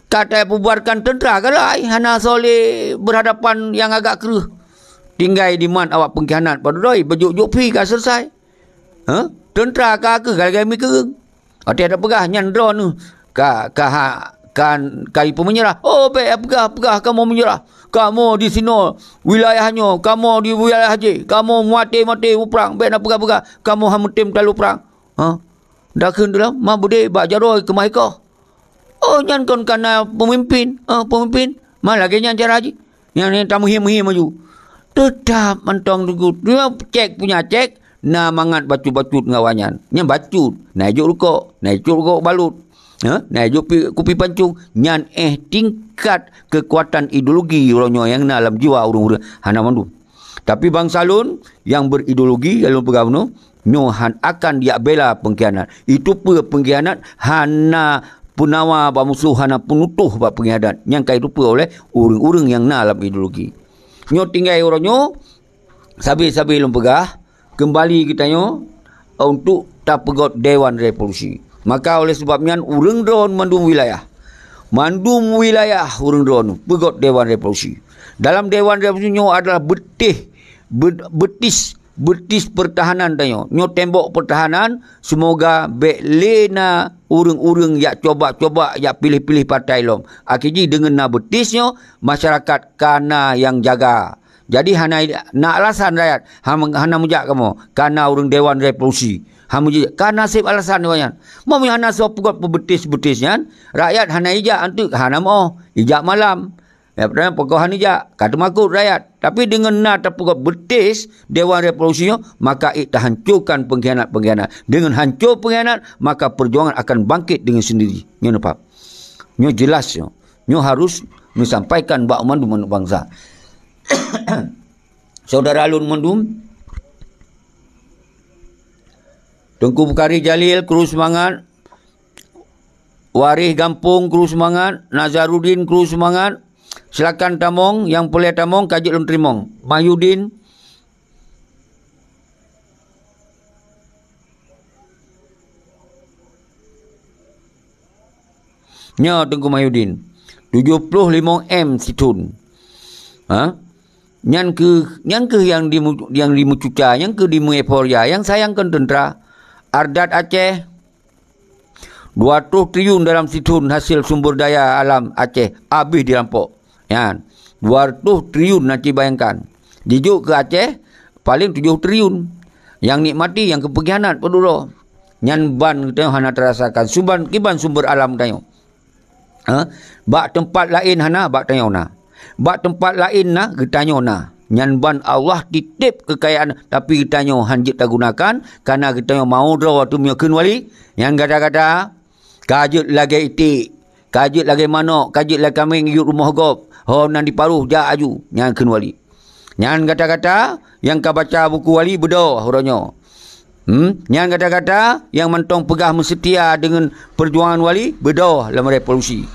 Ka tapeububarkan teuntra ka lai, hana soe lé berhadapan nyang agak kreueh. Tinggai dimat awak pengkhianat padum droe, beujok-jok phi ka selesai. Hah? Teuntra ka keuh galgai mikureueng. Watée tapeugah nyan droeneuh ka, ka ha, kan ka jipeumeunyeurah. Oh, bék peugah-peugah kamoe meunyeurah. Kamoe disinoe wilayah nyoe, kamoe di wilayah jih, kamoe maté-maté u prang, bék na peugah-peugah kamoe han meutem talu prang. Ha? Dakheun teulam, ma beudé bak jaroe keumah ikoh. Oh, nyan kon kana peumimpin. Oh, peumimpin. Ma lagée nyan cara jih. Nyang ni tameuhiem-hiem aju. Teutab mantong teungku. Dia cek punya cek, na mangat bacut-bacut ngon awaknyan. Nyan bacut, na ijok rukok, na ijok rukok balut. Ha? Na ijok pi, kupi pancung. Nyan éh tingkat keukuatan ideologi uroe nyoe nyang na lam jiwa ureuëng-ureuëng hana mandum. Tapi bansa lôn nyang berideologi, nyang lôn peugah bunoe, nyoe han akan jak bela pengkhianat. Itu peue pengkhianat hana peunawa bak musoh, hana peunutoh bak pengkhianat. Nyang ka itu peue oleh ureuëng-ureuëng nyang na lam ideologi. Nyoe tinggai uroe nyoe, sabe-sabe lôn peugah, keumbali geutanyoe untuk tapeugot Dewan Revolusi. Maka oleh sebab nyan ureuëng droen mandum wilayah. Mandum wilayah ureuëng droen peugot Dewan Revolusi. Dalam Dewan Revolusi nyoe adalah beutih, be-, beutis, beutis peurtahanan tanyoe. Nyoe tembok peurtahanan, seumoga bék lé na ureuëng-ureuëng jak coba-coba jak piléh-piléh partai lom. Akhé jih deungon na beutis nyoe, masyarakat ka na nyang jaga. Jadi hana na alasan rakyat ha-, hana meujak kamoe, kana ureuëng Dewan Revolusi. Ha meujak, kana seb alasan awaknyan. Meunyoe hana soe peugot peubeutis-beutis nyan, rakyat hana ijak anteuk, hana meuoh, ijak malam. Ya, pokok hana ijak, ka teumakot rakyat. Tapi deungon na tapeugot beutis Dewan Revolusi nyoe, maka ék tahancokan pengkhianat-pengkhianat. Deungon hanco pengkhianat, maka perjuangan akan bangkit dengan sendiri. Nyoe nampak. Nyoe jelas nyoe. Nyoe harus neusampaikan bak mandum aneuk bansa. Saudara lôn mandum, Teungku Bukhari Jalil, kru seumangat. Waréh Gampông, kru seumangat. Nazaruddin, kru seumangat. Silakan tamong, nyang peureulée tamong ka jeuet lôn teurimong. Mahyudin. Nyoe Teungku Mahyudin, tujoh ploh limong M sithon. Ha? Nyan keuh, nyan keuh nyang dimu-, nyang dimeucuca, nyan keuh dimeueuforia, nyang sayang kon teuntra. Ardat Aceh, dua ratus triliun dalam sithon hasil sumber daya alam Aceh habéh dirampok. Nyan, dua ratus triliun, nanti bayangkan. Jijok keu Aceh, paléng tujoh triliun. Nyang nikmati, nyang keu peungkhianat padum droe. Nyan ban geutanyoe hana teurasakan. Suban, kiban sumber alam geutanyoe. Ha? Bak teumpat laén hana, bak tanyoe na. Bak teumpat laén na, geutanyoe na. Nyan ban Allah titép keukayaan, tapi geutanyoe han jeuet tagunakan, kareuna geutanyoe mau droe ateueh meunyoe kheun wali. Nyan gata-gata, ka jeuet lagée iték, ka jeuet lagée manok, ka jeuet lagée kaméng jiyueb rumoh gob, ho nan diparoh jak aju, nyan kheun wali. Nyan gata-gata nyang ka baca buku wali, beudôh uroe nyoe. Hmm? Nyan gata-gata nyang mantong peugah meuseutia deungon peujuangan wali, beudôh lam revolusi.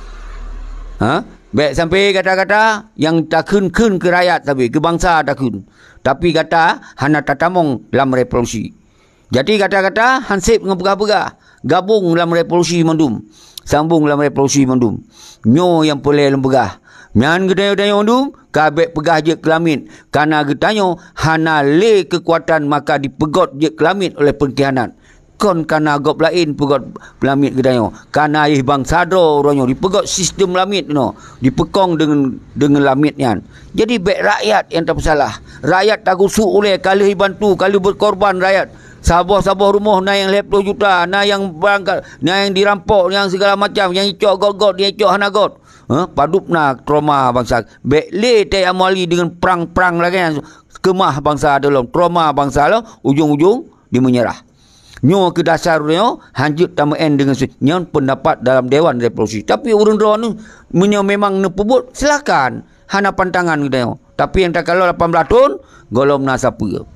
Ha? Bék sampoe gata-gata nyang takheun-kheun keu rakyat sabe, keu bansa takheun. Tapi gata hana tatamong lam revolusi. Jadi gata-gata han seb ngon peugah-peugah, gabong lam revolusi mandum, sambong lam revolusi mandum. Nyoe nyang peureulée lôn peugah. Nyan geutanyoe-tanyoe mandum ka bék peugah jeuet keu lamiet, kareuna geutanyoe hana lé keukuatan maka dipeugot jeuet keu lamiet oleh peungkhianat. Kon kareuna gob laén peugot lamiet geutanyoe, kareuna jih bansa droe uroe nyoe dipeugot sistem lamiet nyoe, dipeukong deungon, deungon lamiet nyan. Jadi bék rakyat nyang tapeusalah. Rakyat tagusok ulée, ka lheueh jibantu, ka lheueh beukorban rakyat. Saboh-saboh rumoh na nyang lhée ploh juta, na nyang beurangkat, na nyang dirampok, nyang sigala macam, nyang icok got-got, nyang icok hana got. Heh, padub na trauma bansa. Bék lé teuamali deungon prang-prang lagée nyan. Keumah bansa lom, trauma bansa lom, ujong-ujong dimeunyeurah. Nyoe keuh dasar nyoe, hanjeuet tameu'en deungon su-, nyan peundapat dalam Dewan Revolusi. Tapi ureuëng droeneuh, meunyoe memang neupeubuet, silakan. Hana pantangan geutanyoe. Tapi nyang takalon lapan blaih thon, gohlom na sapeue.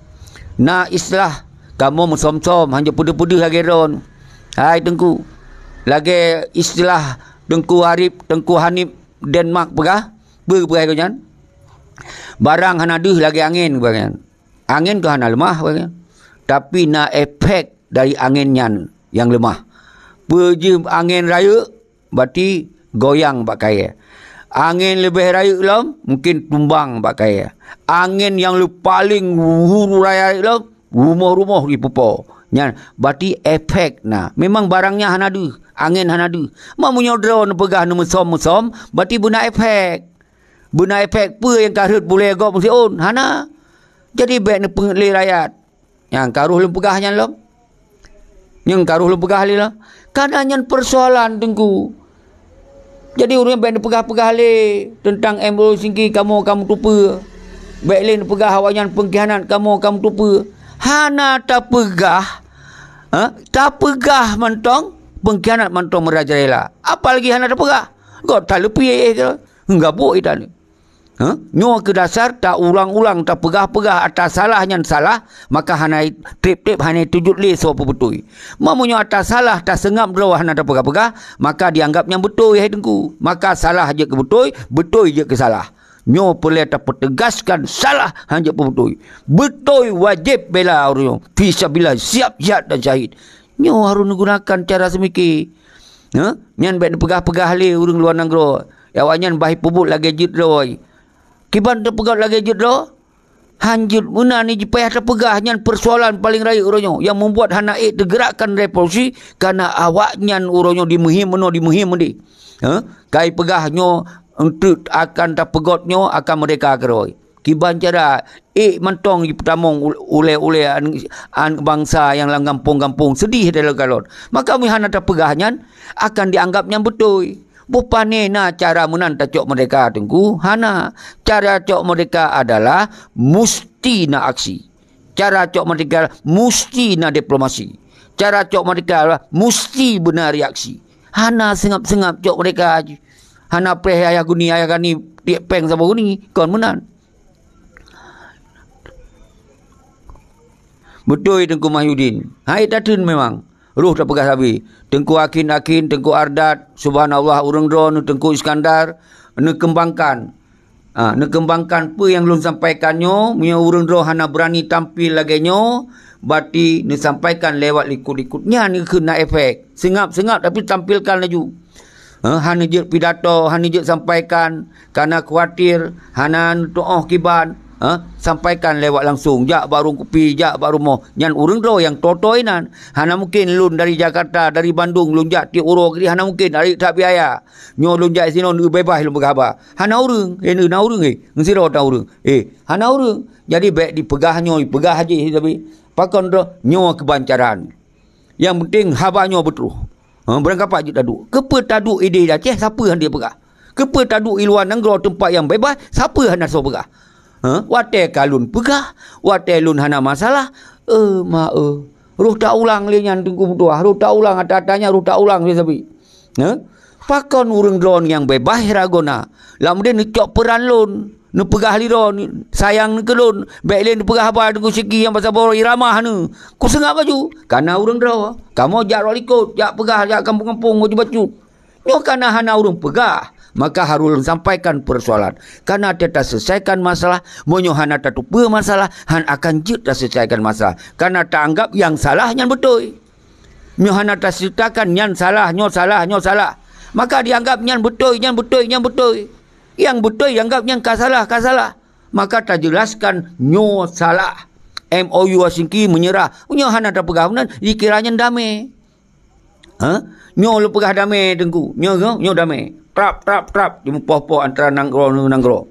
Na istilah, kamoe meusom-som, hanjeuet peudeuh-peudeuh lagée droeneuh. Hai Teungku, lagée istilah Teungku Arif, Teungku Hanif Denmark peugah, peue geupeugah lagée nyan? Barang hana deuh lagée angén, geupeugah nyan. Angén ka hana leumah, geupeugah nyan. Tapi na efek dari angén nyan nyang leumah. Peue jeuet angén rayeuk, berarti goyang bak kayée. Angén leubeh rayeuk lom, mungken tumbang bak kayée. Angén nyang le-, paleng huru raya rayeuk lom, rumoh-rumoh jipeupo. Nyan, berarti efek na. Memang barang nyan hana deuh, angén hana deuh. Ma meunyoe droe neupeugah neumeusom-meusom, berarti beuna efek. Beuna efek peue nyang ka rhot bulée gob meusiôn? Hana. Jadi bék neupeungét lé rakyat. Nyang ka roh lôn peugah nyan lom. Nyang ka roh lôn peugah lé lom. Kana nyan peusoalan Teungku. Jadi ureuëng bék neupeugah-peugah lé teuntang M O U Singki kamoe ka meutupeue. Bék lé neupeugah awaknyan peungkhianat kamoe ka meutupeue. Hana tapeugah, ha? Tapeugah mantong peungkhianat mantong meurajalela. Apalagi hana tapeugah. Gob taleupie éh keudroe. Enggak buet itan. Ha? Nyoe keu dasar ta-ulang-ulang tapeugah-peugah ata salah nyan salah, maka hana treb-treb hana tujut lé soe peubeutôi. Ma meunyoe ata salah taseungab droe hana tapeugah-peugah, maka dianggap nyan beutôi hai Teungku. Maka salah jeuet keu beutôi, beutôi jeuet keu salah. Nyoe peureulée tapeuteugaskan salah hana jeuet peubeutôi. Beutôi wajéb bela ureuëng nyoe. Fisabilillah siap jihad dan syahid. Nyoe harôh neugunakan cara seumike. Ha? Nyan bék neupeugah-peugah lé ureuëng luwa nanggroe. Awaknyan bah peubuet lagée jeuet droe. Kiban teupeugah lagée jeuet droe? Hanjeuet meunan ni jipayah tapeugah nyan peusoalan paleng rayeuk uroe nyoe nyang meubuet hana ék teugerakkan revolusi kana awaknyan uroe nyoe dimeuhiem meunoe dimeuhiem meudeh. Ha? Kai peugah nyoe eunteuk akan tapeugét nyoe akan meurdeka keudroe. Kiban cara ék mantong jipeutamong ul-, ulée-ulée an, an bansa nyang lam gampông-gampông seudeh teuh lôn kalon. Maka meunyoe hana tapeugah nyan akan dianggap nyan beutôi. Bukon na cara meunan tacok meurdeka Teungku? Hana. Cara cok meurdeka adalah musti na aksi. Cara cok meurdeka musti na diplomasi. Cara cok meurdeka adalah musti beuna reaksi. Hana seungab-seungab cok meurdeka jih. Hana preh ayah guni, ayah gani tiek péng saboh guni. Kon meunan. Beutôi Teungku Mahyudin. Hai tateun memang. Roh tapeugah sabe. Teungku Akin-Akin, Teungku Ardat, subhanallah ureuëng droeneuh Teungku Iskandar neukeumbangkan. Ha, neukeumbangkan peue nyang lôn sampaikan nyoe, meunyoe ureuëng droe hana beurani tampil lagée nyoe, berarti neusampaikan lewat likot-likot nyan keuh na efek. Seungab-seungab tapi tampilkan laju. Ha, hana jeuet pidato, hana jeuet sampaikan, kana khawatir, hana neutuoh kiban, ha, sampaikan lewat langsung, jak bak rueng kupi, jak bak rumoh. Nyan ureuëng droe nyang toe-toe nan. Hana mungken lôn dari Jakarta, dari Bandung, lôn jak tiep uroe keudeh, hana mungken, rayeuk that biaya. Nyoe lôn jak sinoe, beubaih lôn peugah haba. Hana ureuëng, eh, na ureuëng, eh, meusidroe tan ureuëng. Eh, hana ureuëng. Jadi bék dipeugah nyoe, dipeugah jih, tapi pakon droe, nyoe keubancaran. Nyang penting haba nyoe beutroh. Ha, beurangkapat jeuet taduek. Keupeue taduek idéh di Aceh, sapeue hana jipeugah? Keupeue taduek i luwa nanggroe teumpat nyang beubaih, sapeue hana soe peugah? Ha, watée ka lôn peugah, watée lôn hana masalah, eh, ma, eh. Roh taulang lé nyan Teungku meutuah, roh taulang ata-ata nyan, roh taulang lé sabe. Ha? Pakon ureuëng droe nyang beubaih ragoe na? Lam deh neucok peuran lôn. Neupeugah lé droe, sayang keu lôn, bék lé neupeugah haba Teungku Siki nyang pasai boh irama hana. Kuseungab laju, kana ureuëng droe. Kamoe jak rot likot, jak peugah jak gampông-gampông bacut-bacut. Nyoe kana hana ureuëng peugah, maka harôh lôn sampaikan peusoalan. Kana teuta seuleusoikan masalah, meunyoe hana tateupeue masalah, han akan jeuet taseuleusoikan masalah. Kana taanggab nyang salah nyan beutôi. Nyoe hana taseuritakan nyan salah, nyoe salah, nyoe salah. Maka dianggab nyan beutôi, nyan beutôi, nyan beutôi. Nyang beutôi dianggab nyan ka salah, ka salah. Maka tajeulaskan nyoe salah. M O U Helsinki meunyeurah. Nyoe hana tapeugah meunan, dikira nyan damé. Ha? Nyoe lôn peugah damé Teungku. Nyoe, nyoe, nyoe damé. Trap, trap, trap. Dimeupoh-poh antara nanggroe ngon nanggroe.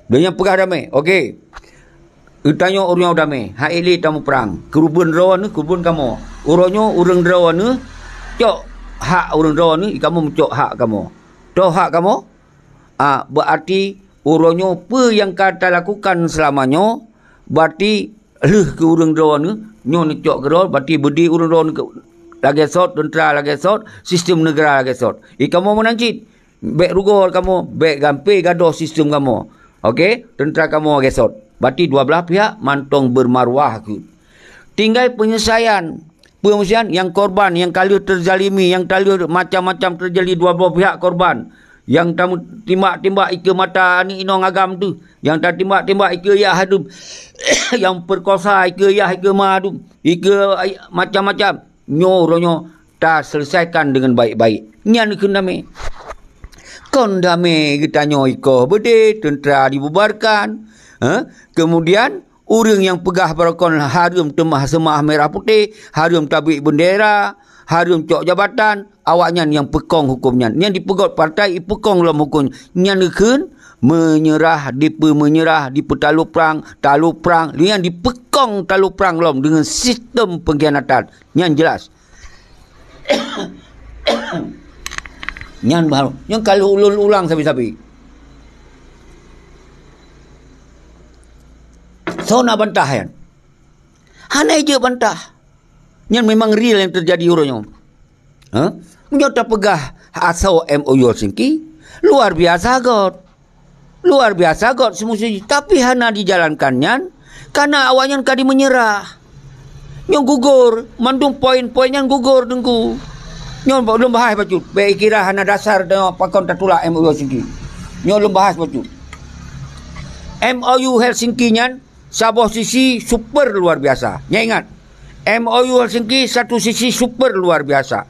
Donya peugah damé. Oke. Geutanyoe ureuëng nyang damé, hai lé tamuprang. Keureubeuen droeneuh, keureubeuen kamoe. Uroe nyoe ureuëng droeneuh, cok hak ureuëng droeneuh, kamoe meucok hak kamoe. Toh hak kamoe? Ah, berarti uroe nyoe peue nyang ka talakukan seulama nyoe, berarti lheueh keu ureuëng droeneuh, nyoe neucok keudroe, berarti beudé ureuëng droeneuh keu lagée sot, teuntra lagée sot, sistem neugara lagée sot. I kamoe meunan cit. Bék rugoe kamoe, bék gampé gadôh sistem kamoe. Oke, teuntra kamoe gesot. Berarti dua belah pihak mantong bermaruah keuh. Tinggai peunyeusaian. Peunyeusaian nyang korban, nyang ka lheueh teuzalimi, nyang ka lheueh macam-macam teujadi dua belah pihak korban. Nyang tameu-, timbak-timbak ikeue mata aneuk inong agam teuh. Nyang tatimbak-timbak ikeue yah adum. Nyang peukosa ikeue yah ikeue ma adum. Ikeue ay-, macam-macam. Nyoe uroe nyoe taseuleusaikan deungon baik-baik. Nyan kheun damé. Kon damé geutanyoe ikoh beudé, teuntra dibubarkan. Eh? Kemudian, ureuëng nyang peugah barokon hareuem teumah seumah merah putéh, hareuem tabek beundera, hareuem cok jabatan, awaknyan nyang peukong huköm nyan. Nyang dipeugöt partai ipeukong lom huköm nyan, kheun meunyeurah, dipeumeunyeurah, dipeutalu prang, talu prang, nyang dipeukong talu prang lom deungon sistem pengkhianatan. Nyan jelas. Nyan baru. Nyan kalau ulôn ulang sabe-sabe. Soe na bantah nyan? Hana ijeuet bantah. Nyan memang real nyang teujadi uroe nyoe. Ha? Meunyoe tapeugah asoe M O U Helsinki, luar biasa göt. Luar biasa göt seumusi, tapi hana dijalankan nyan, karena awaknyan ka dimeunyeurah. Nyoe gugur, mandum poin-poin nyan gugur, Teungku. Nyoe lôn bahas bacut, bèk kira hana dasar nyoe pakon tatulak M O U Helsinki. Nyoe lôn bahas bacut. M O U Helsinki nyan saboh sisi super luar biasa. Nyan ingat, M O U Helsinki satu sisi super luar biasa.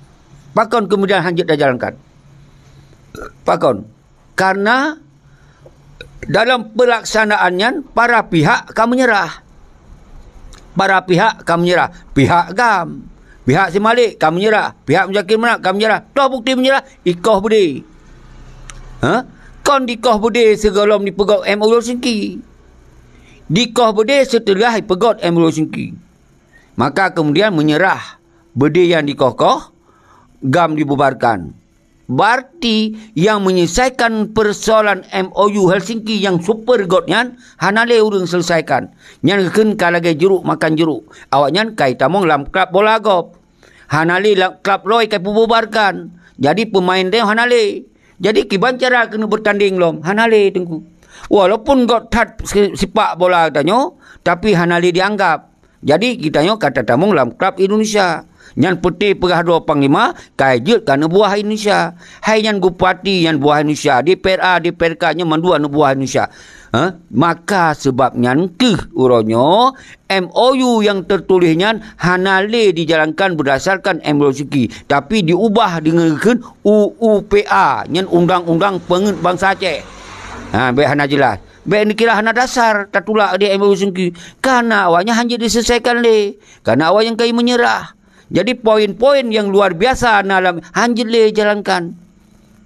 Pakon kemudian hanjeuet tajalankan? Pakon? Karena dalam pelaksanaan nyan, para pihak ka meunyeurah. Para pihak ka meunyeurah. Pihak GAM, pihak Simalek ka meunyeurah, pihak Muzakir Manaf ka meunyeurah. Toh bukti meunyeurah? Ikoh beudé. Ha? Kon dikoh beudé sigohlom dipeugöt M O U Helsinki. Dikoh beudé seuteulah dipeugöt M O U Helsinki. Maka kemudian meunyeurah beudé nyang dikoh-koh, GAM dibubarkan. Berarti nyang menyelesaikan persoalan M O U Helsinki nyang super göt nyan hana lé ureuëng selesaikan. Nyan kheun ka lagèe jeuruk makan jeuruk. Awaknyan ka jitamong lam klab bola gob. Hana lé lam klab lôi ka peububarkan. Jadi peumain nyan hana lé. Jadi kiban cara keuneuk beutandeng lom? Hana lé, Teungku. Walaupun göt that se-, sepak bola tanyoe, tapi hana lé dianggap. Jadi geutanyoe ka tatamong lam klab Indonesia. Nyan peuté peugah droe panglima, ka jeuet keu aneuk buah Indonesia. Hai nyan bupati nyan buah Indonesia, D P R A, D P R K nyan mandum aneuk buah Indonesia. Ha? Maka seubab nyan keuh uroe nyoe M O U nyang teutuléh nyan hana lé dijalankan beurdasarkan M O U Helsinki, tapi diubah deungon kheun U U P A, nyan Undang-Undang Peungeut Bansa Aceh. Ha, bèk hana jeulaih. Bèk neukira hana dasar tatulak di M O U Helsinki. Karena awaknyan hanjeuet diselesaikan lé. Karena awaknyan ka meunyeurah. Jadi poin-poin nyang luar biasa na lam hanjeuet lé jalankan.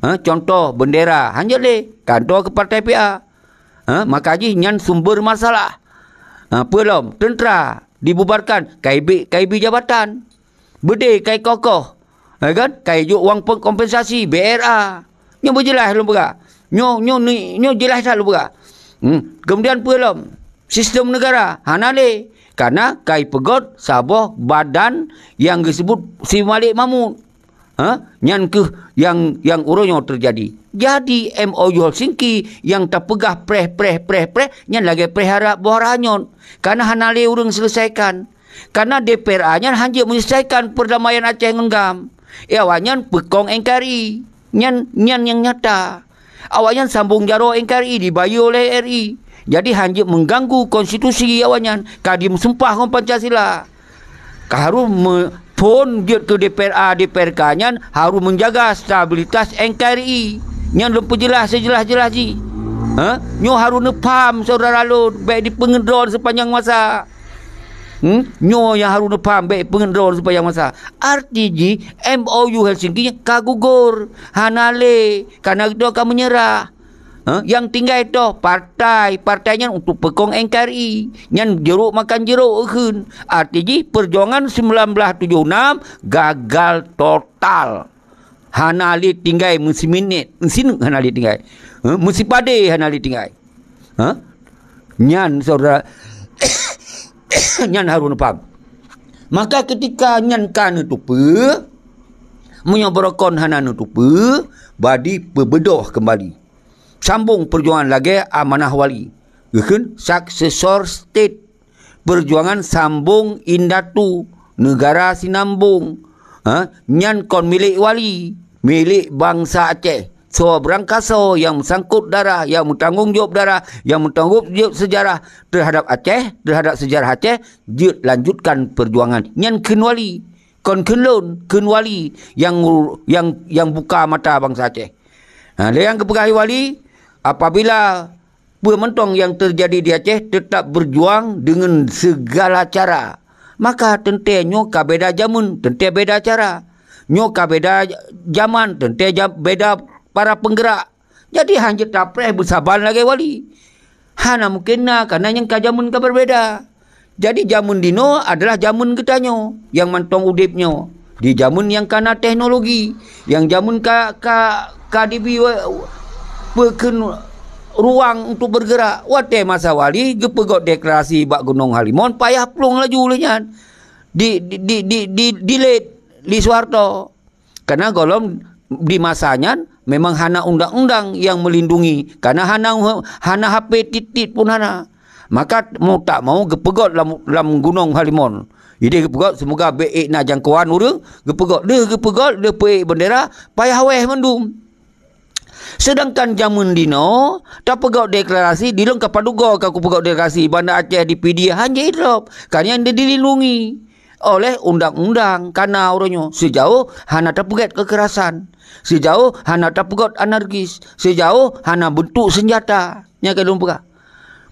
Ha, contoh bendera hanjeuet lé, kanto keu partai P A. Ha, maka jih nyan sumber masalah. Ha, peue lom, teuntra dibubarkan, ka ibri, ka ibri jabatan. Beudé ka ikoh-koh. Ha kan? Ka ijok wang pe-, kompensasi, B R A. Nyoe beujeulaih lôn peugah. Nyoe, nyoe ni, nyoe jeulaih that lôn peugah. Hmm. Kemudian peue lom? Sistem negara hana lé. Karena ka ipeugöt saboh badan nyang geuseubut Simalek Mahmud. Ha? Nyan keuh nyang, nyang uroe nyoe teujadi. Jadi M O U Helsinki nyang tapeugah preh, preh, preh, preh, nyan lagèe preh harab boh haranyot. Karena hana lé ureuëng selesaikan. Karena D P R A nyan hanjeuet menyelesaikan perdamaian Aceh ngon GAM. Eh, awaknyan peukong N K R I. Nyan, nyan nyang nyata. Awaknyan sambong jaroe N K R I dibayeue oleh R I. Jadi hanjeuet mengganggu konstitusi awaknyan. Ka dimeusumpah ngon Pancasila. Ka harôh me-, phon jeuet keu D P R A, D P R K nyan harôh menjaga stabilitas N K R I. Nyan lôn peujeulaih seujeulaih-jeulaih jih. Ha? Nyoe harôh neupaham syedara lôn, bèk dipeungeut droe sepanjang masa. Hmm? Nyoe nyang harôh neupaham, bèk peungeut droe sepanjang masa. Arti jih, M O U Helsinki ka gugur, hana lé, karena geutanyoe ka meunyeurah. Ha? Nyang tinggai toh partai, partai nyan untuk peukong N K R I. Nyan jeruk makan jeruk kheun. Arti jih, perjuangan sembilan belas tujuh enam gagal total. Hana lé tinggai meusiminét, meusineuk hana lé tinggai. Ha? Meusipadé hana lé tinggai. Ha? Nyan syedara, nyan harôh neupaham. Maka keutika nyan ka neutupeue, meunyoe barokon hana neutupeue, badi peubeudôh keumbali. Sambong peujuangan lagèe amanah wali. Geukheun successor state. Peujuangan sambong indatu, neugara sinambong. Ha? Nyan kon milék wali, milék bansa Aceh. Soe beurangkasoe nyang meusangkot darah, nyang meutanggong jaweueb darah, nyang meutanggong jaweueb seujarah teuhadab Aceh, teuhadab seujarah Aceh, jeuet lanjutkan peujuangan. Nyan kheun wali. Kon kheun lôn, kheun wali nyang, nyang, nyang buka mata bansa Aceh. Ha, lé nyang geupeugah lé Wali, apabila peue mantong nyang teujadi di Aceh, teutap beujuang deungon sigala cara, maka teuntée nyoe ka beda jameun, teuntée beda cara. Nyoe ka beda jaman, teuntée ja-, beda para peunggerak. Jadi, hana jeuet tapreh beusaban lagée Wali. Hana mungken na, kareuna nyang ka jameun ka beubeda. Jadi, jameun dinoe adalah jameun geutanyoe nyang mantong udeb nyoe. Di jameun nyang ka na teknologi, nyang jameun ka, ka, ka dibi wa-, peukheun ruang untuk bergerak. Watée masa Wali geupeugét deklarasi bak Gunong Halimon, payah plueng laju lheueh nyan. Di, di, di, di, di, dilet lé Soeharto. Karena gohlom di masa nyan memang hana undang-undang nyang melindungi, karena hana, hana H P tiet-tiet pun hana. Maka mau tak mau geupeugét lam, lam Gunong Halimon. Jadi geupeugét, semoga bék ék na jangkoan ureuëng, geupeugét, deuh geupeugét, deuh peuék bendera, payah wéh mandum. Sedangkan jameun dinoe, tapeugét deklarasi, dilôn ka padub goe ka kupeugét deklarasi, Banda Aceh di Pidie hana idrop, karena dilindungi oleh undang-undang, kana uroe nyoe, sijauh hana tapeugét kekerasan, sijauh hana tapeugét anarkis, sijauh hana beuntuk seunjata. Nyang ka lôn peugah.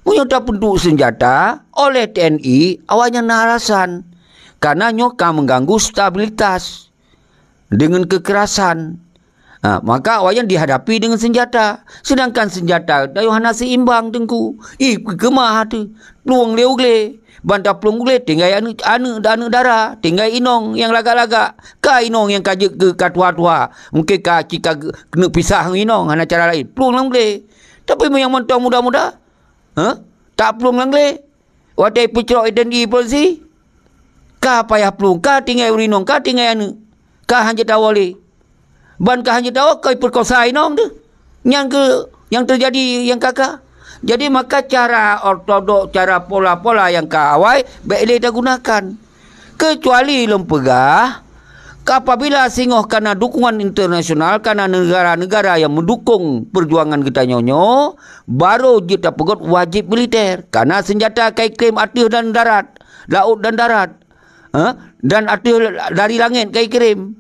Meunyoe tabeuntuk seunjata oleh T N I, awaknyan na alasan. Karena nyoe ka mengganggu stabilitas deungon kekerasan. Ha, maka awaknyan dihadapi deungon seunjata. Sedangkan seunjata tanyoe hana seimbang, Teungku. Ih, keumah teuh. Plueng lé u glé. Ban taplueng u glé, tinggai aneuëk, aneuëk, aneuëk dara, tinggai inong nyang lagak-lagak. Ka inong nyang ka jeuet keu ka tuha-tuha. Mungken ka cit ka keuneuk pisah ngon inong, hana cara laén. Plueng lam glé. Tapi meunyoe mantong muda-muda, ha? Tak plueng lam glé. Watée peucrok identiti polisi, ka payah plueng, ka tinggai ureuëng inong, ka tinggai aneuëk, ka hana jeuet tawoe lé. Ban ka hana jeuet tawoe, ka ipeukosa inong teuh. Nyang keu, nyang teujadi nyang ka-ka. Jadi maka cara ortodok, cara pola-pola nyang ka awai, bék lé tagunakan. Keucuali lôn peugah, apabila singoh kana dukungan internasional, kana negara-negara nyang meudukong peujuangan geutanyoe nyoe, barô jeuet tapeugét wajéb militer. Kana seunjata ka ikrém ateueh dan darat, laôt dan darat. Ha? Dan ateueh dari langét ka ikrém.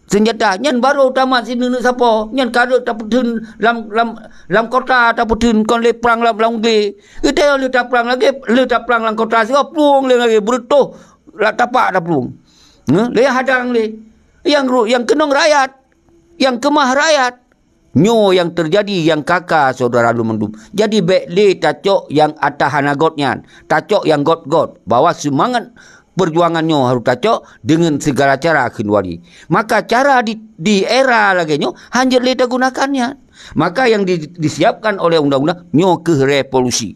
Seunjata nyan barô tamat sineuk-neuk sapo. Nyan ka rhot tapeutheun lam, lam, lam kota tapeutheun kon lé prang lam, lam glé. Geutanyoe lheueh taprang lagée, lheueh taprang lam kota sigoe plueng lé lagée beureutoh lam tapak taplueng. Nyoe, lé hadang lé. Nyang ru-, nyang keunong rakyat, nyang keumah rakyat. Nyoe nyang teujadi nyang ka-ka syedara lôn mandum. Jadi bék lé tacok nyang ata hana göt nyan, tacok nyang göt-göt, bahwa seumangat peujuangan nyoe harôh tacok deungon sigala cara kheun Wali. Maka cara di, di era lagée nyoe hana jeuet lé tagunakan nyan. Maka nyang di, disiapkan oleh undang-undang nyoe keuh revolusi.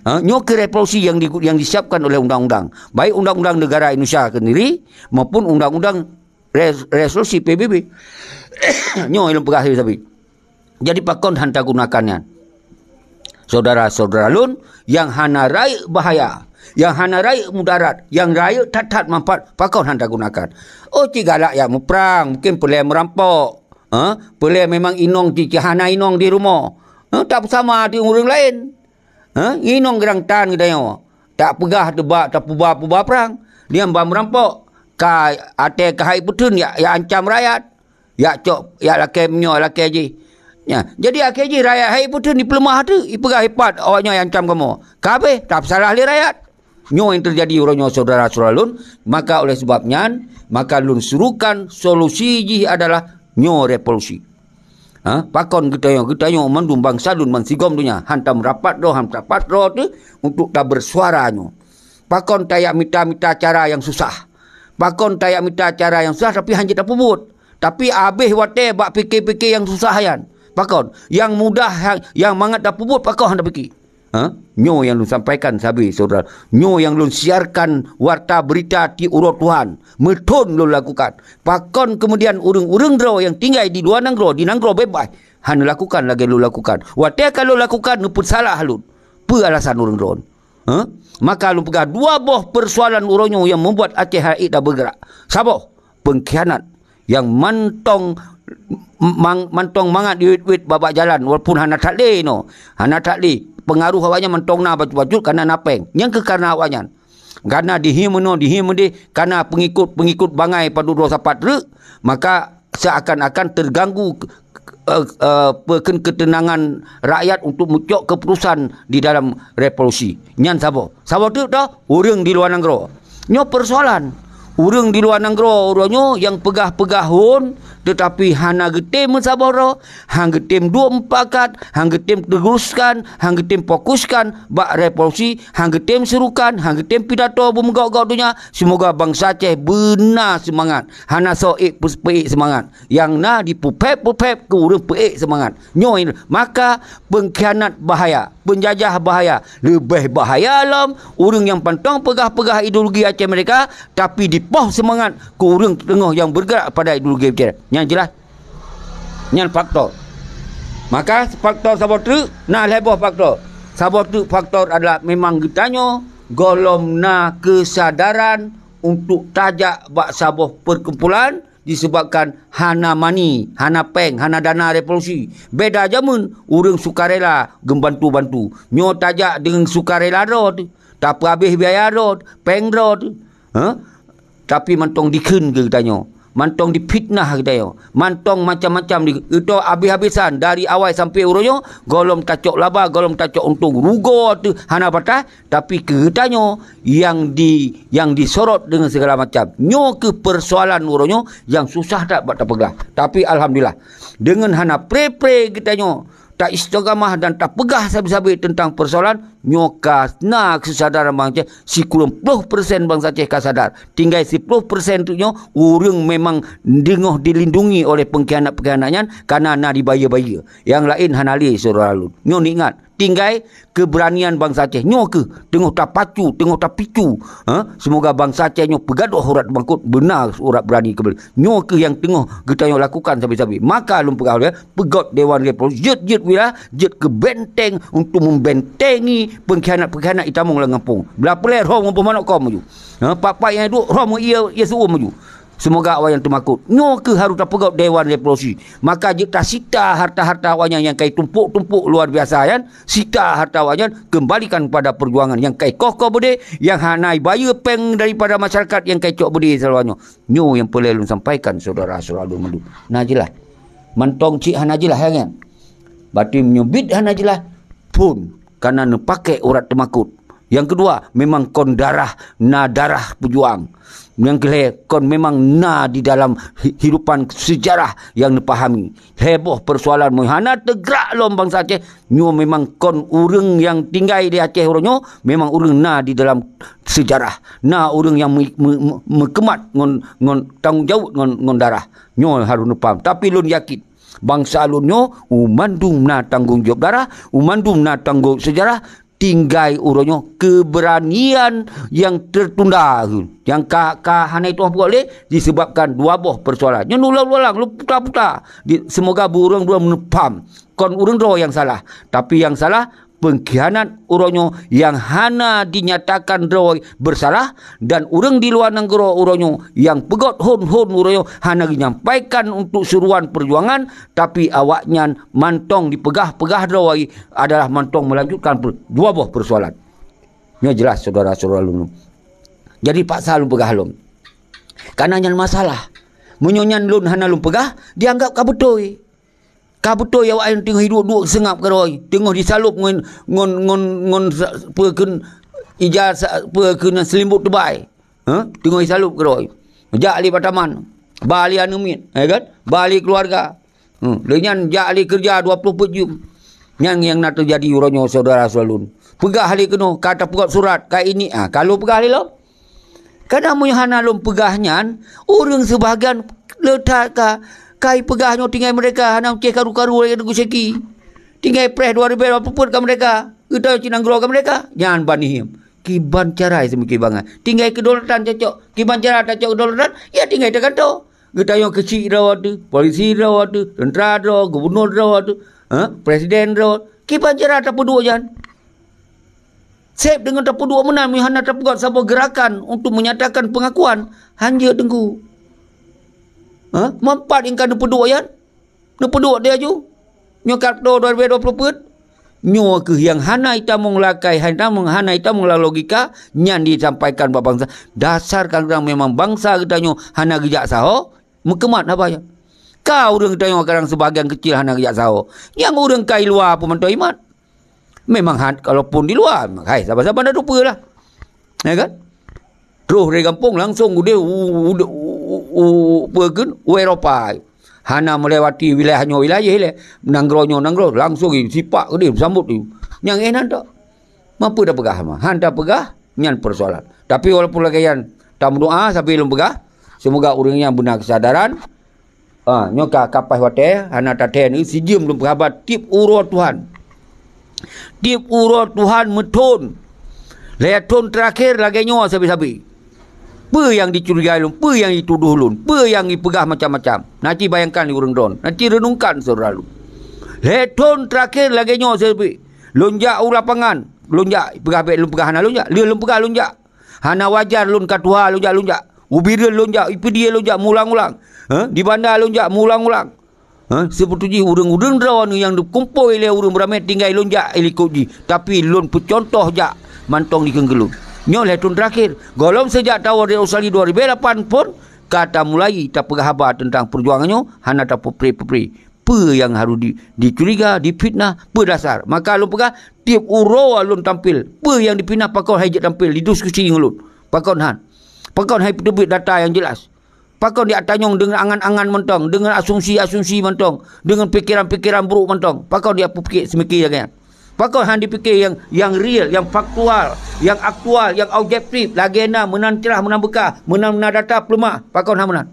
Ha, nyoe keuh revolusi nyang di, nyang disiapkan oleh undang-undang. Baik undang-undang negara Indonesia sendiri maupun undang-undang res-, resolusi P B B. Nyoe ilôn peugah sabe-sabe. Jadi pakon hana tagunakan nyan? Syedara-syedara lôn nyang hana rayeuk bahaya, nyang hana rayeuk mudarat, nyang rayeuk that-that manfaat, pakon hana tagunakan? Oh, cit galak jak muprang, mungken peureulée meurampok. Ha? Peureulée memang inong cit, cit hana inong di rumoh. Ha? Tak beusama deungon ureuëng laén. Ha? Inong geurang tan geutanyoe. Tak peugah teuba, tapeuba-peuba prang. Nyan ban meurampok. Ka até ka hai peutheun jak, jak ancam rakyat. Jak cok, jak lakée meunyoe lakée jih. Nya, jadi akhé jih rakyat hai peutheun jipeuleumah teuh, jipeugah ipat awaknyoe nyang ancam kamoe. Ka abéh, tapeusalah lé rakyat. Nyoe nyang teujadi uroe nyoe syedara-syedara lôn, maka oleh sebab nyan, maka lôn serukan solusi jih adalah nyoe revolusi. Ha, pakon geutanyoe, geutanyoe mandum bansa lôn bansigom donya, hantom rapat droe, hantom rapat droe teuh untuk tabersuara nyoe. Pakon tajak mita-mita cara nyang susah? Pakon tajak mita cara nyang susah tapi hana jeuet tapeubuet? Tapi abéh watée bak pike-pike nyang susah nyan. Pakon? Nyang mudah, nyang, nyang mangat tapeubuet, pakon hana tapike? Ha? Nyoe nyang lôn sampaikan sabe, syedara. Nyoe nyang lôn siarkan warta beurita di uroe Tuhan. Meuthon lôn lakukan. Pakon keumudian ureuëng-ureuëng droe nyang tinggai di luwa nanggroe, di nanggroe beubaih, hana lakukan lagée lôn lakukan? Watée ka lôn lakukan, neupeusalah lôn. Peue alasan ureuëng droe? Ha? Maka lôn peugah dua boh peusoalan uroe nyoe nyang membuat Aceh hana ék tabeugerak. Saboh, peungkhianat nyang mantong mang-, mantong mangat diwét-wét babah jalan, walaupun hana that lé nyoe. Hana that lé. Peungaroh awaknyan mantong na bacut-bacut, kana na péng. Nyang keuh kana awaknyan. Kana dihi meunoe, dihi meudéh, kana peungikot-peungikot bangai padub droe sapat treuk, maka seakan-akan terganggu, eh, eh, peukheun keuteunangan rakyat untuk meucok keuputusan di dalam revolusi. Nyan saboh. Saboh teuk toh, ureuëng di luwa nanggroe. Nyoe persoalan. Ureuëng di luwa nanggroe uroe nyoe nyang peugah-peugah hon, teutapi hana geutem meusaboh droe, han geutem duek mupakat, han geutem teuruskan, han geutem fokuskan bak revolusi, han geutem seurukan, han geutem pidato beumeugok-gok donya. Seumoga bansa Aceh beuna seumangat, hana soe ék peuék seumangat. Nyang na dipuphép-puphép keu ureuëng peuék seumangat. Nyoe, maka peungkhianat bahaya, peunjajah bahaya. Leubeh bahaya lom ureuëng nyang mantong peugah-peugah ideologi Aceh Merdeka, tapi dipoh seumangat keu ureuëng teungoh nyang bergerak pada ideologi Aceh. Nyan jeulaih. Nyan faktor. Maka faktor saboh teuk, na lhée boh faktor. Saboh teuk faktor adalah memang geutanyoe gohlom na keusadaran untuk tajak bak saboh perkumpulan disebabkan hana mani, hana péng, hana dana revolusi. Beda jameun, ureuëng sukarela geubantu-bantu. Nyoe tajak deungon sukarela droe teuh, tapeuhabéh biaya droe teuh, péng droe teuh. Hah? Tapi mantong dikheun keu geutanyoe, mantong difitnah geutanyoe, mantong macam-macam di, itu habéh-habésan dari awai sampai uroe nyoe, gohlom tacok laba, gohlom tacok untông, rugoe teuh hana patai, tapi keu geutanyoe nyang di, nyang disorot deungon segala macam. Nyoe keuh persoalan uroe nyoe nyang susah that bak tapeugah. Tapi alhamdulillah, deungon hana pre-pre geutanyoe taistiqamah dan tapeugah sabe-sabe teuntang persoalan nyoe, ka na keusadaran bansa Aceh sikureueng ploh persen bansa Aceh ka sadar. Tinggai siploh persen teuk nyoe ureuëng memang deungoh dilindungi oleh peungkhianat-peungkhianat nyan, kareuna na dibayeue-bayeue. Nyang laén hana lé, syedara lôn. Nyoe ingat, tinggai keberanian bansa Aceh. Nyoe keuh teungoh tapacu, teungoh tapicu. Ha? Seumoga bansa Aceh nyoe peugadôh urat teumakot, beuna urat beurani keubeuleuh. Nyoe keuh nyang teungoh geutanyoe lakukan sabe-sabe. Maka lôn peugah lé, peugöt Dewan Revolusi, jeuet-jeuet wilayah, jeuet keu benteng untuk membentengi peungkhianat-peungkhianat itamong lam gampông. Blah peureulée rhom ngon boh manok kông maju. Ha, pat-pat nyang duek rhom ngon ié, ié su'um maju. Seumoga awaknyan teumakot. Nyoe keuh harôh tapeugöt Dewan Revolusi. Maka jeuet tasita harta-harta awaknyan nyang kai tumpôk-tumpôk luar biasa nyan, sita harta awaknyan, keumbalikan kepada peujuangan nyang kai koh-koh beudé, nyang hana ibayeue péng daripada masyarakat nyang kai cok beudé saluwa nyoe. Nyoe nyang peureulée lôn sampaikan, syedara-syedara lôn mandum. Na jeulaih? Mantong cit hana jeulaih, ya kan? Berarti meunyoe biet hana jeulaih, phon, kareuna neupaké urat teumakot. Nyang keudua, memang kon darah, na darah peujuang. Nyang keulhée, kon memang na di dalam hi-, hidupan sejarah nyang neupahami. Lhée boh persoalan meunyoe hana teugrak lom bansa Aceh, nyoe memang kon ureuëng nyang tinggai di Aceh uroe nyoe, memang ureuëng na di dalam sejarah. Na ureuëng nyang me-, me-, me-, meukeumat ngon, ngon tanggong jaweueb ngon, ngon darah. Nyoe harôh neupaham. Tapi lôn yakin, bansa lôn nyoe, u mandum na tanggong jaweueb darah, u mandum na tanggong sejarah, tinggai uroe nyoe keubeuranian nyang teutunda, nyang ka, ka hana itu'oh peugot lé disebabkan dua boh persoalan. Nyoe ulang-ulang, lôn puta-puta. Di, seumoga ureuëng-ureuëng neupaham. Kon ureuëng droe nyang salah, tapi nyang salah peungkhianat uroe nyoe nyang hana dinyatakan droe bersalah, dan ureuëng di luwa nanggroe uroe nyoe nyang peugöt hon-hon uroe nyoe hana jinyampaikan untuk seruan peujuangan, tapi awaknyan mantong dipeugah-peugah droe adalah mantong meulanjutkan per-, dua boh persoalan. Nyoe jeulaih, syedara-syedara lôn. Jadi paksa lôn peugah lom. Kareuna nyan masalah. Meunyoe nyan lôn hana lôn peugah, dianggap ka beutôi. Ka beutôi awaknyan teungoh iduek-duek seungab keudroe, teungoh jisalôb ngon, ngon, ngon, ngon sa-, peue kheun ija sa-, peue kheun seulimbot teubai. Ha? Teungoh jisalôb keudroe. Jak lé bak taman, ba lé aneuk miet, ya kan? Ba lé keuluwarga. Hmm, lheueh nyan jak lé keureuja dua ploh peuet jeuem. Nyan nyang na teujadi uroe nyoe, syedara-syedara lôn. Peugah lé keunoe, ka tapeugöt surat, ka ini, ah, ka lôn peugah lé lom. Kadang meunyoe hana lôn peugah nyan, ureuëng seubahagian le that ka, ka ipeugah nyoe tinggai meurdehka hana meucéh karu-karu lagée Teungku Syeki. Tinggai preh dua ribèe dua ploh peuet ka meurdehka, geutanyoe cit nanggroe ka meurdehka. Nyan ban ihiem. Kiban cara seumiké bangai. Tinggai keudaulatan cocok. Kiban cara tacok keudaulatan, ya tinggai teugantoe. Geutanyoe keuchik droe teuh, polisi droe teuh, teuntra droe, gubunur droe teuh, ha? Presiden droe. Kiban cara tapeuduek nyan. Seb deungon tapeuduek meunan, meunyoe hana tapeugöt saboh geurakan untuk menyatakan peungakuan, hanjeuet Teungku. Ha? Manfaat nyang ka neupeuduek nyan, neupeuduek di aju. Nyoe ka dua ribèe dua ploh peuet. Nyoe keuh nyang hana itamong lakée, hana itamong, hana itamong lam logika, nyan disampaikan bak bansa. Dasar kadang memang bansa geutanyoe hana geujak saho, meukeumat haba nyan. Ka ureuëng tanyoe kadang seubagian keucil hana geujak saho. Nyang ureuëng ka i luwa pun mantong imat. Memang hat, kalaupun di luwa, hai, saban-saban na teupeue lah. Ya kan? Troh dari gampông langsong udeh u, u, u, u, u, peue kheun, u Eropa. Hana melewati wilayah nyoe, wilayah lé. Nanggroe nyoe, nanggroe, langsong sipak udeh sambot. Nyang eh nan tak. Mampu dah peugah ma? Han dah peugah, nyan persoalan. Tapi walaupun lagée nyan, tameudoa sambil lôn peugah, semoga ureuëng nyan beuna kesadaran. Ha, nyoe ka, ka paih watée, hana tathée, sijeuem lôn peuhaba tieb uroe Tuhan. Tieb uroe Tuhan meuthon. Lhée thon terakhir lagée nyoe sabe-sabe. Peue nyang dicurigai lôn, peue nyang ditudoh lôn, peue nyang jipeugah macam-macam. Nanti bayangkan di ureuëng droen, nanti renungkan saudara lôn. Lhée thon terakhir lagée nyoe sabe. Lôn jak u lapangan, lôn jak peugah bék lôn peugah hana lôn jak. Lheueh lôn peugah lôn jak. Hana wajar lôn ka tuha lôn jak, lôn jak. U Bireuen lôn jak, i Pidie lôn jak meuulang-ulang. Heh, di Banda lôn jak meuulang-ulang. Heh, seubeutôi jih ureuëng-ureuëng droeneuh nyang dikumpôi lé ureuëng beuramé tinggai lôn jak i likot jih. Tapi lôn peucuntoh jak mantong dikeue keu lôn. Nyoe lhée thon terakhir. Gohlom seujak tahun dua ribu lapan phon ka tamulai tapeugah haba teuntang peujuangan nyoe hana tapeupré-peupré. Peue nyang harôh di, dicuriga, difitnah, peue dasar. Maka lôn peugah, tieb uroe lôn tampil, peue nyang difitnah pakon hai jeuet tampil, didiskusi ngon lôn. Pakon han. Pakon hai peuteubiet data nyang jeulaih. Pakon di atanyong deungon angan-angan mantong, deungon asumsi-asumsi mantong, deungon pikeran-pikeran buruk mantong. Pakon di apeupiké seumiki lagée nyan. Pakon han dipike nyang, nyang real, nyang faktual, nyang aktual, nyang objektif, lagée na meunan cerah, meunan beukah, meunan na data peuleumah. Pakon han meunan.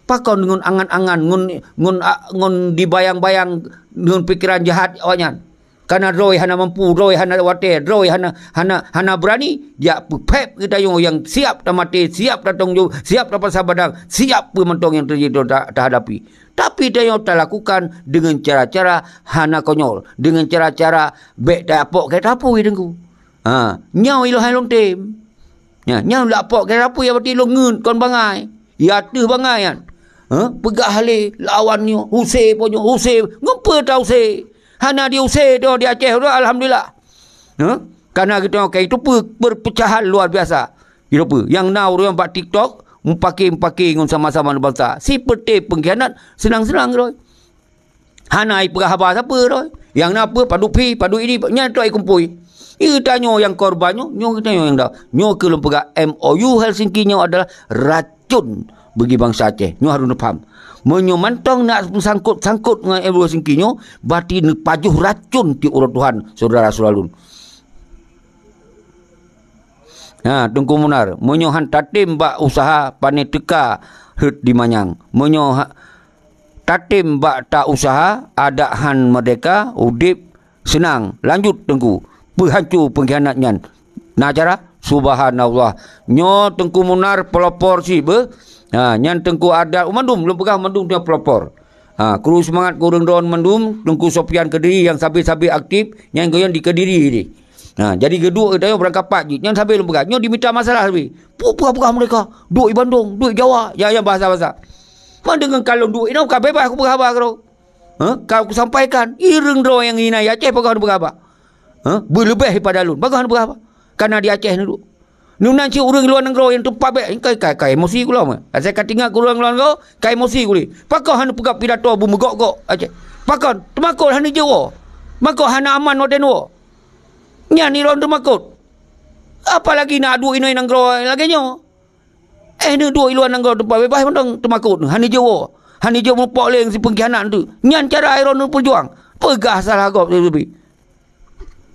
Pakon ngon angan-angan, ngon, ngon, a, ngon dibayang-bayang, ngon pikeran jahat awaknyan. Kana droe hana mampu, droe hana watée, droe hana, hana, hana beurani, jak peuphép geutanyoe nyang siap tamaté, siap tatong jaweueb, siap tapasah badang, siap peue mantong nyang teujadi ta-, tahadapi. Tapi tanyoe talakukan deungon cara-cara hana konyol, deungon cara-cara bék tapok keu tapui Teungku. Ha, nyoe ilôn hai lôn tem. Nyan, nyan lak pok keu rapui ya berarti lôn ngeut kon bangai. Ya teuh bangai nyan. Ha? Peugah lé lawan nyoe, use po nyoe, use. Ngon peue ta use? Hana di use tu di Aceh tu, alhamdulillah. Ha? Karena kita kai tu pe-, perpecahan luar biasa. Gitu pe. Yang na ureuëng bak TikTok, mupake-mupake ngon sama-sama bansa. Seperti pengkhianat, senang-senang gitu. Hana ipeugah haba sapeue roh. Nyang na peue padub phi, padub ini, nyan tok ikumpui. Geutanyoe nyang korban nyoe, nyoe geutanyoe nyang da. Nyoe keuh lôn peugah M O U Helsinki nyoe adalah racun bagi bansa Aceh. Nyoe harôh neupaham. Meunyoe mantong na meusangkot-sangkot ngon M O U Helsinki nyoe, berarti neupajoh racun di uroe Tuhan, syedara-syedara lôn. Ha, Teungku Munar, meunyoe han tatem bak usaha, pane teuka heuet di manyang. Meunyoe ha, tatem bak ta usaha, adat han merdeka, udeb seunang. Lanjut Teungku, peuhanco peungkhianat nyan. Na cara? Subhanallah. Nyoe Teungku Munar pelopor sibeuh. Ha, nyan Teungku Adat, mandum, lôn peugah mandum nyoe pelopor. Ha, kru seumangat keu ureuëng droen mandum, Teungku Sofyan Kediri nyang sabe-sabe aktif, nyan goyon di Kediri deh. Ha, jadi geuduek geutanyoe beurangkapat jih. Nyan sabe lôn peugah, nyoe dimita masalah sabe. Peue peugah-peugah mereka, duek i Bandung, duek Jawa, ya, ya, bahasa-bahasa. Man deungon kalon duek inoe ka bebas kupeugah haba keudroe. Ha? Ka kusampaikan, ureuëng droe nyang hina i Aceh peugah hana peugah haba. Ha? Beuleubeh daripada lôn, peugah hana peugah haba. Kana di Aceh neuduek. Nunan cit ureuëng luwa nanggroe nyang teumpat bék, kai, kai, kai emosi gula mah. Asai ka teuingat keu ureuëng luwa nanggroe, kai emosi guli. Pakon hana peugah pidato beumeugok-gok Aceh. Pakon? Teumakot hana jeuet woe. Makot hana aman watée neuwoe. Nyan droen teumakot. Apalagi na duek inoe nanggroe lagée nyoe. Eh, neuduek i luwa nanggroe teumpat bebas mantong teumakot, hana jeuet woe. Hana jeuet mupok lé si peungkhianat tu. Nyan cara droen neupeujuang. Peugah salah gob teubi.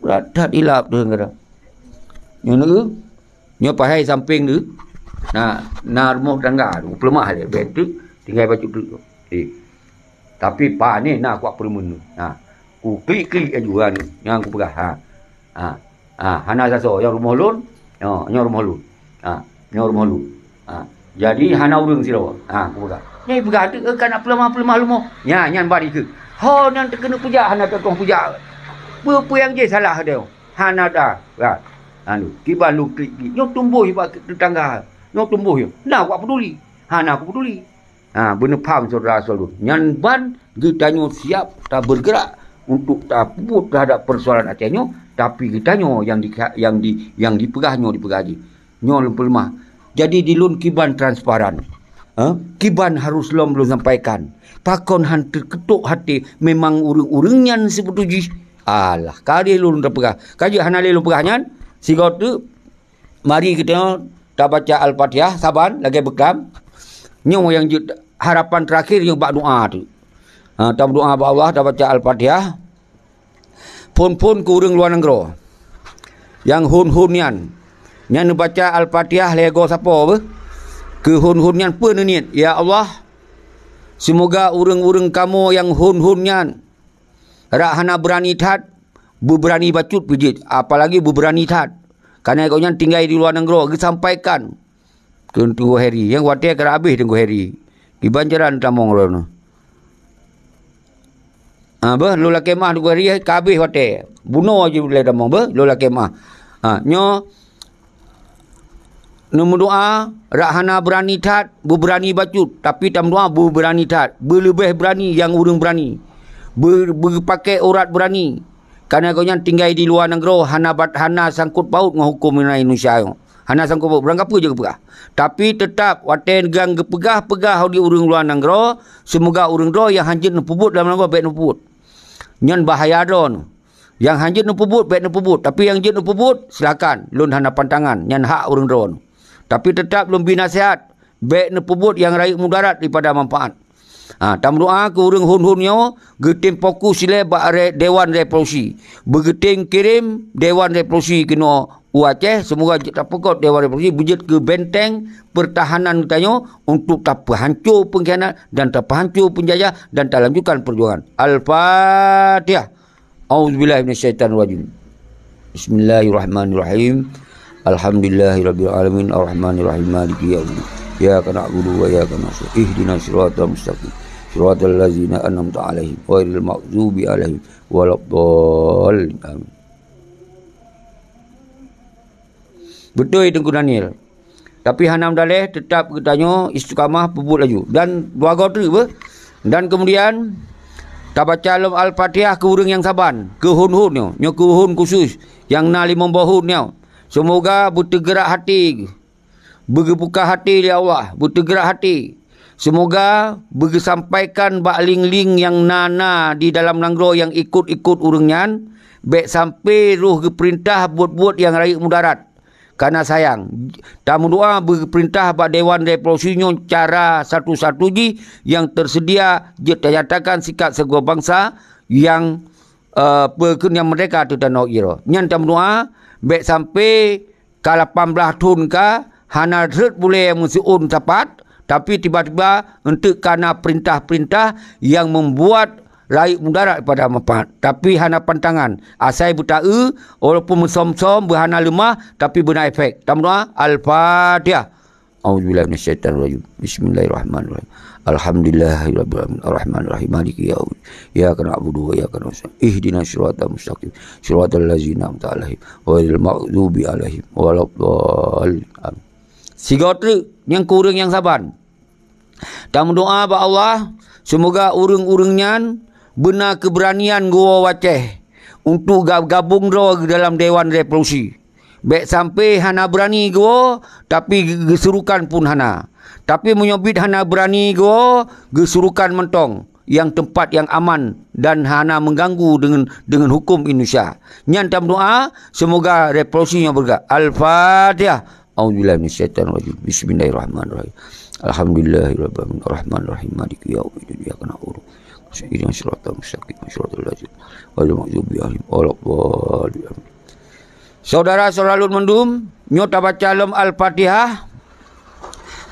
Brat that ilab tu kadang. Nyoe neu, nyoe pahai samping tu. Na, na rumoh tangga tu, peuleumah lé, bèk tu, tinggai bacut tu. Eh. Tapi pane na kuat peureumeun tu. Ha. Ku klik-klik laju ha ni, nyang kupeugah. Ha. Ha. Ha, hana sasoe, nyoe rumoh lôn. Nyoe, nyoe rumoh lôn. Ha, nyoe rumoh lôn. Ha. Jadi hana ureuëng sidroe. Ha, kupeugah. Nyoe peugah tu, eh, ka na peuleumah-peuleumah rumoh. Nya, nyan bari keu. Ho nyan teukeuneuk peujak, hana teukoh peujak. Peue-peue nyang jih salah deh. Hana da. Ha. Anu, kiban lôn klik-klik. Nyoe tumboh bak tetangga. Nyoe tumboh nyoe. Na kupeuduli. Hana kupeuduli. Ha, beuneupham syedara-syedara lôn. Nyan ban geutanyoe siap tabeurgeurak untuk tapeubuet teuhadap peusoalan Aceh nyoe, tapi geutanyoe nyang di, nyang di, nyang dipeugah nyoe dipeugah jih. Nyoe lôn peuleumah. Jadi di lôn kiban transparan. Ha? Kiban harus lom lôn sampaikan. Pakon han teukeutok até, memang ureuëng-ureuëng nyan seubeutôi jih. Alah, ka deh lôn tapeugah. Ka jeuet hana lé lôn peugah nyan, sigoe teuk mari kita tabaca Al-Fatihah saban lagée beuklam. Nyoe nyang jeuet harapan terakhir nyoe bak doa tu. Ha, tameudoa bak Allah, tabaca Al-Fatihah. Phon-phon keu ureuëng luwa nanggroe nyang hon-hon nyan. Nyan neubaca Al-Fatihah lhée goe sapo beuh. Keu hon-hon nyan peue neuniet, "Ya Allah, seumoga ureuëng-ureuëng kamoe nyang hon-hon nyan rak hana beurani that, beubeurani bacut pih jeuet, apalagi beubeurani that." Kana gobnyan tinggai di luwa nanggroe, geusampaikan keu Teungku Heri. Nyang watée ka habéh Teungku Heri. Kiban jalan tamong droeneuh. Ha, beuh, lôn lakée meu'ah Teungku Heri ka habéh watée. Bunoe jih lé tamong, beuh, lôn lakée meu'ah. Ha, nyoe neumeudoa, rak hana beurani that, beubeurani bacut, tapi tameudoa beubeurani that, beuleubeh beurani nyang ureuëng beurani. Beu-, beupakée urat beurani. Kana gobnyan tinggai di luwa nanggroe, hana bat-, hana sangkot paut ngon huköm Indonesia nyoe. Hana sangkot paut, beurangkapeue jeuet geupeugah. Tapi teutab watée nyang geupeugah-peugah di ureuëng luwa nanggroe, seumoga ureuëng droe nyang hanjeuet neupeubuet dalam nanggroe bék neupeubuet. Nyan bahaya droeneuh. Nyang hanjeuet neupeubuet bék neupeubuet, tapi nyang jeuet neupeubuet, silakan, lôn hana pantangan, nyan hak ureuëng droeneuh. Tapi teutab lôn bi naseuhat, bék neupeubuet nyang rayeuk mudarat daripada manfaat. Ha, tameudoa keu ureuëng hon-hon nyoe, geutem fokus ilée bak re-, Dewan Revolusi. Beugeutem kirém Dewan Revolusi keunoe u Aceh, seumoga jeuet tapeukot Dewan Revolusi beujeuet keu benteng peurtahanan geutanyoe untuk tapeuhanco peungkhianat dan tapeuhanco peunjajah dan talanjutkan peujuangan. Al-Fatihah. A'udzubillahi minasyaitonirrajim. Bismillahirrahmanirrahim. Alhamdulillahirabbil alamin, arrahmanirrahim, maliki yaumiddin. Iyyaka na'budu wa iyyaka nasta'in. Ihdinas siratal mustaqim. Siratal ladzina an'amta 'alaihim, ghairil maghdubi 'alaihim waladdallin. Amin. Beutôi Teungku Daniel. Tapi hana meudaleh, teutab geutanyoe istiqamah peubuet laju. Dan dua goe treuk beuh. Dan kemudian tabaca lom Al-Fatihah keu ureuëng nyang saban, keu hon-hon nyoe, nyoe keu hon khusus nyang na limong boh hon nyoe. Seumoga beuteugeurak até, beugeubuka até lé Allah, beuteugeurah até. Seumoga beugeusampaikan bak ling-ling nyang na-na di dalam nanggroe nyang ikot-ikot ureuëng nyan, bék sampoe roh geupeurintah buet-buet nyang rayeuk mudarat. Kana sayang, tameudoa beugeupeurintah bak Dewan Revolusi nyoe cara satu-satu jih nyang teuseudia jeuet tanyatakan sikap sigoe bansa nyang, eh, peue kheun nyang meurdehka teuh tanoh uroe. Nyan tameudoa bék sampoe ka lapan blaih thon ka hana rhot bulée meusiôn sapat, tapi tiba-tiba eunteuk ka na peurintah-peurintah nyang meubuet rayeuk mudarat pada manfaat, tapi hana pantangan. Asai beutaeu, walaupun meusom-som, beuhana leumah, tapi beuna efek. Tameudoa, Al-Fatihah. A'udzubillahi minasyaitonirrajim. Bismillahirrahmanirrahim. Alhamdulillahirabbil alamin. Arrahmanirrahim. Maliki yaumiddin. Iyyaka na'budu wa iyyaka nasta'in. Ihdinas siratal mustaqim. Siratal ladzina an'amta 'alaihim, ghairil maghdubi 'alaihim waladdallin. Amin. Sigoe treuk nyang keu ureuëng nyang saban. Tameudoa bak Allah, seumoga ureuëng-ureuëng nyan beuna keubeuranian geuwoe u Aceh untuk ga-, gabong droe dalam Dewan Revolusi. Bék sampoe hana beurani geuwoe, tapi geusurukan pun hana. Tapi meunyoe biet hana beurani geuwoe, geusurukan mantong nyang teumpat nyang aman dan hana meuganggu deungon, deungon huköm Indonesia. Nyan tameudoa, seumoga revolusi nyoe beugah. Al-Fatihah. A'udzubillahi minasyaitonirrajim. Bismillahirrahmanirrahim. Alhamdulillahirabbil alamin. Arrahmanirrahim. Maliki yaumiddin. Iyyaka na'budu wa iyyaka nasta'in. Ihdinas siratal mustaqim. Siratal ladzina ghairil maghdubi 'alaihim waladdallin. Amin. Syedara-syedara lôn mandum, nyoe tabaca lom Al-Fatihah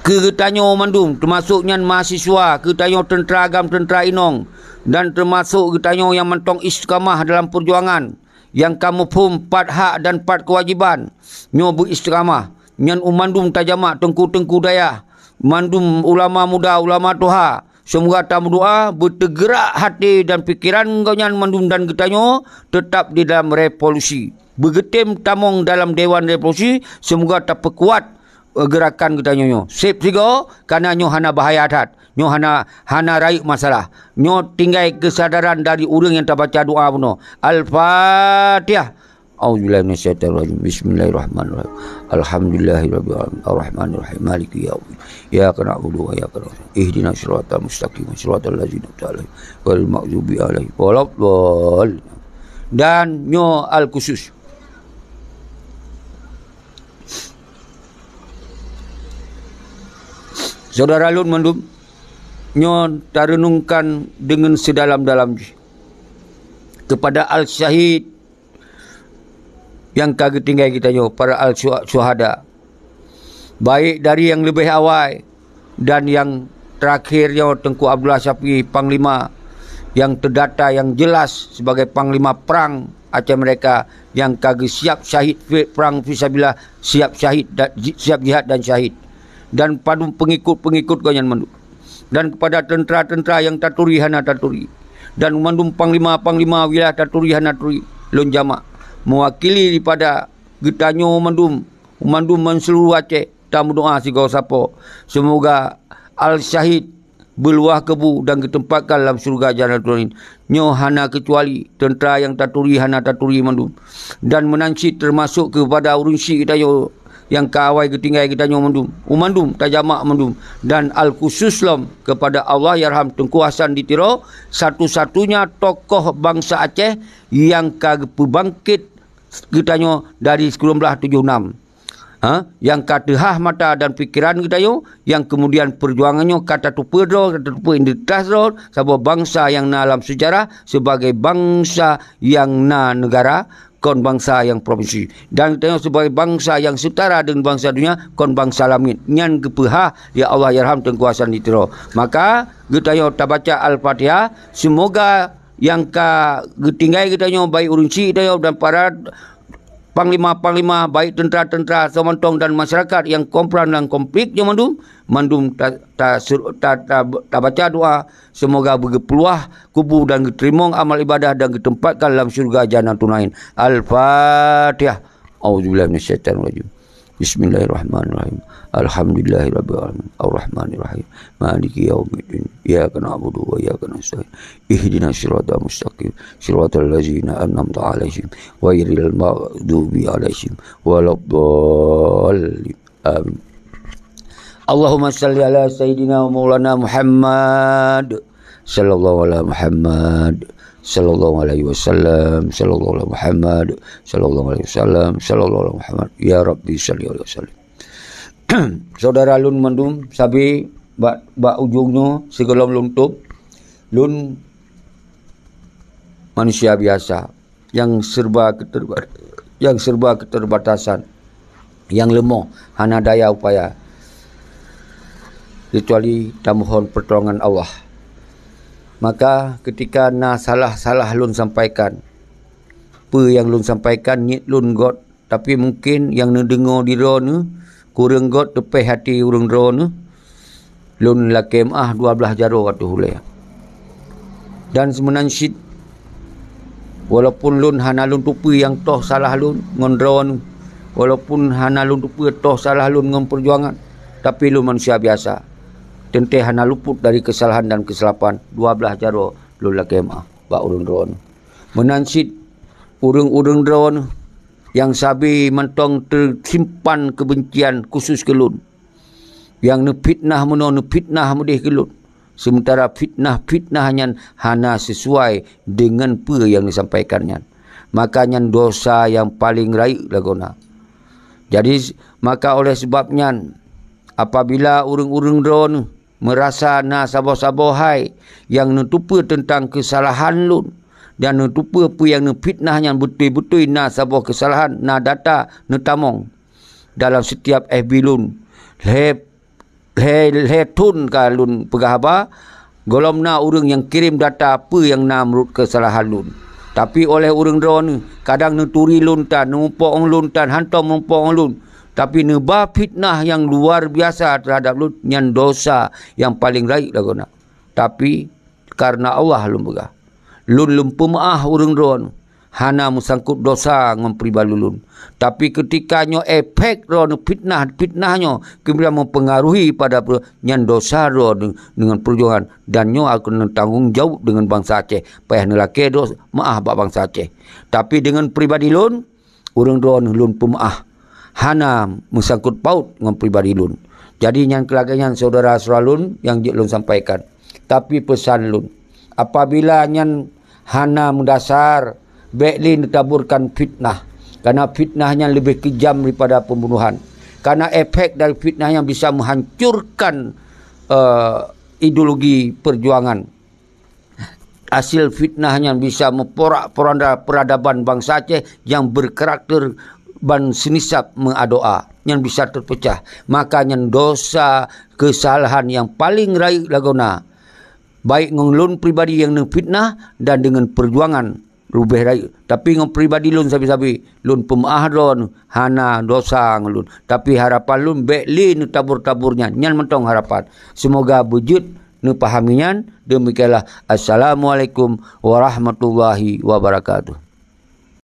keu geutanyoe mandum, teumasok nyan mahasiswa, keu tanyoe teuntra agam teuntra inong, dan teumasok geutanyoe nyang mantong istiqamah dalam peujuangan, nyang ka muphom pat hak dan pat keuwajéban. Nyoe beu istiqamah, nyan u mandum tajamak teungku-teungku dayah, mandum ulama muda, ulama tuha, seumoga tameudoa beuteugeurak até dan pikeran gobnyan mandum dan geutanyoe teutab di dalam revolusi. Beugeutem tamong dalam Dewan Revolusi, seumoga tapeukuat, eh, geurakan geutanyoe nyoe. Seb sigoe, kana nyoe hana bahaya that. Nyoe hana, hana rayeuk masalah. Nyoe tinggai keusadaran dari ureuëng nyang tabaca doa bunoe. Al-Fatihah. A'udzubillahi minasyaitonirrajim. Bismillahirrahmanirrahim. Alhamdulillahirabbil alamin. Arrahmanirrahim. Maliki yaumiddin. Iyyaka na'budu wa iyyaka nasta'in. Ihdinas siratal mustaqim. Siratal ladzina an'amta 'alaihim ghairil maghdubi 'alaihim waladdallin. Dan nyoe al-khusus. Saudara lôn mandum, nyoe tarenungkan deungon seudalam-dalam jih kepada al-syahid nyang ka geutinggai geutanyoe, para al-syuha-, syuhada. Baik dari nyang leubeh awai dan nyang terakhir nyoe Teungku Abdullah Syafi'i, panglima nyang teudata, nyang jelas sebagai panglima prang Aceh Merdeka nyang ka geusiap syahid fi-, prang fisabilillah, siap syahid da-, ji-, siap jihad dan syahid. Dan padum pengikut-pengikut gobnyan mandum. Dan kepada tentera-tentera nyang taturi hana taturi. Dan mandum panglima-panglima wilayah taturi hana turi. Lôn jamak. Mewakili daripada geutanyoe mandum, mandum ban seluruh Aceh, tameudoa sigoe sapo. Seumoga al-syahid beuluwah keubu dan geuteumpatkan lam syeuruga Jannatul Na'im. Nyoe hana keucuali tentera nyang taturi hana taturi mandum. Dan meunan cit teumasok keupada ureuëng syik geutanyoe nyang ka awai geutinggai geutanyoe mandum. U mandum, tajamak mandum. Dan al-khusus lom kepada Allahyarham Teungku Hasan di Tiro, satu-satunya tokoh bansa Aceh nyang ka geupeubangkit geutanyoe dari sikureueng blaih tujoh nam. Ha? Nyang ka teuhah mata dan pikeran geutanyoe, nyang keumudian peujuangan nyoe ka tateupeue droe, ka tateupeue identitas droe, saboh bansa nyang na lam seujarah sebagai bansa nyang na neugara, kon bansa nyang provinsi. Dan geutanyoe sebagai bansa nyang seutara deungon bansa donya, kon bansa lamiet. Nyan geupeuhah, ya Allahyarham Teungku Hasan di Tiro. Maka, geutanyoe tabaca Al-Fatihah, seumoga nyang ka geutinggai geutanyoe, baik ureuëng syik geutanyoe dan para panglima-panglima, baik tentera-tentera, samantong dan masyarakat nyang kompran dan konflik nyoe mandum, mandum ta-, ta-, sur-, ta-, ta-, tabaca doa, seumoga beugeupeuloh kubu dan geuteurimong amal ibadah dan geuteumpatkan lam syeuruga Jannatul Na'im. Al-Fatihah. A'udzubillahi minasyaitonirrajim. Bismillahirrahmanirrahim. Alhamdulillahirabbil alamin. Arrahmanirrahim. Maliki yaumiddin. Iyyaka na'budu wa iyyaka nasta'in. Ihdinas siratal mustaqim. Siratal ladzina an'amta 'alaihim ghairil maghdubi 'alaihim waladdallin. Amin. Allahumma shalli ala sayyidina wa maulana Muhammad sallallahu ala Muhammad sallallahu alaihi wasallam, sallallahu ala Muhammad sallallahu alaihi wasallam, sallallahu ala Muhammad. Ya Rabbi shalli wa sallim. Saudara lôn mandum, sabe bak, bak ujong nyoe sigohlom lôn tôb, lôn manusia biasa nyang serba keterba-, nyang serba keterbatasan, nyang leumoh, hana daya upaya, kecuali tamohon pertolongan Allah. Maka, ketika na salah-salah lôn sampaikan, peue nyang lôn sampaikan niet lôn göt, tapi mungkin nyang neudeungoe di droeneuh kureueng göt teupeh até ureuëng droeneuh, lôn lakée meuáh dua blaih jaroe ateueh ulée. Dan seumeunan cit, walaupun lôn hana lôn teupeue nyang toh salah lôn ngon droeneuh, walaupun hana lôn teupeue toh salah lôn ngon peujuangan, tapi lôn manusia biasa. Teuntée hana luput dari keusalahan dan keusilapan, dua blaih jaroe lôn lakée meuáh bak ureuëng droeneuh. Meunan cit ureuëng-ureuëng droeneuh nyang sabe mantong teusimpan keubencian khusos keu lôn, nyang neufitnah meunoe neufitnah meudeh keu lôn, seumeuntara fitnah-fitnah nyan hana sisuai deungon peue nyang neusampaikan nyan, maka nyan dosa nyang paleng rayeuk lagoena. Jadi, maka oleh sabab nyan, apabila ureuëng-ureuëng droeneuh meurasa na saboh-saboh hai nyang neuteupeue teuntang keusalahan lôn, dan neuteupeue peue nyang neufitnah nyan beutôi-beutôi na saboh keusalahan, na data neutamong dalam sitiap F B lôn, lhée, lhée, lhée thon ka lôn peugah haba, gohlom na ureuëng nyang kirém data peue nyang na meunurot keusalahan lôn. Tapi oleh ureuëng droeneuh, kadang neuturi lôn tan, neumuphom lôn tan, hántom muphom lôn, tapi neuba fitnah nyang luar biasa teuhadab lôn, nyan dosa nyang paleng rayeuk lagoena. Tapi, kareuna Allah lôn peugah, lôn lôn peumeuáh ureuëng droeneuh, hana meusangkot dosa ngon pribadi lôn. Tapi, keutika nyoe efek droeneuh fitnah-fitnah nyoe keumudian mempengaruhi pada peue-, nyan dosa droeneuh deungon peujuangan, dan nyoe akan neutanggong jaweueb deungon bansa Aceh, payah neulakée dos-, meuáh bak bansa Aceh. Tapi, deungon pribadi lôn, ureuëng droeneuh lôn peumeuáh, hana meusangkot paut ngon pribadi lôn. Jadi nyan keu lagée nyan syedara-syedara lôn nyang jeuet lôn sampaikan. Tapi peusan lôn, apabila nyan hana meudasar, bék lé neutaburkan fitnah. Karena fitnah nyan leubeh keujam daripada pembunuhan. Karena efek dari fitnah nyan bisa menghancurkan, eh, ideologi perjuangan. Hasil fitnah nyan bisa memporak-poranda peradaban bangsa Aceh yang berkarakter ban seunisab meuadoa. Nyan bisa terpecah. Maka nyan dosa kesalahan yang paling rayeuk lagoena. Baik ngon lôn pribadi nyang neufitnah dan deungon perjuangan leubeh rayeuk. Tapi ngon pribadi lôn sabe-sabe, lôn peumeuáh droeneuh, hana dosa ngon lôn. Tapi harapan lôn bék lé neutabur-tabur nyan. Nyan mantong harapan. Seumoga beujeuet neupahami nyan. Demikianlah. Assalamualaikum warahmatullahi wabarakatuh.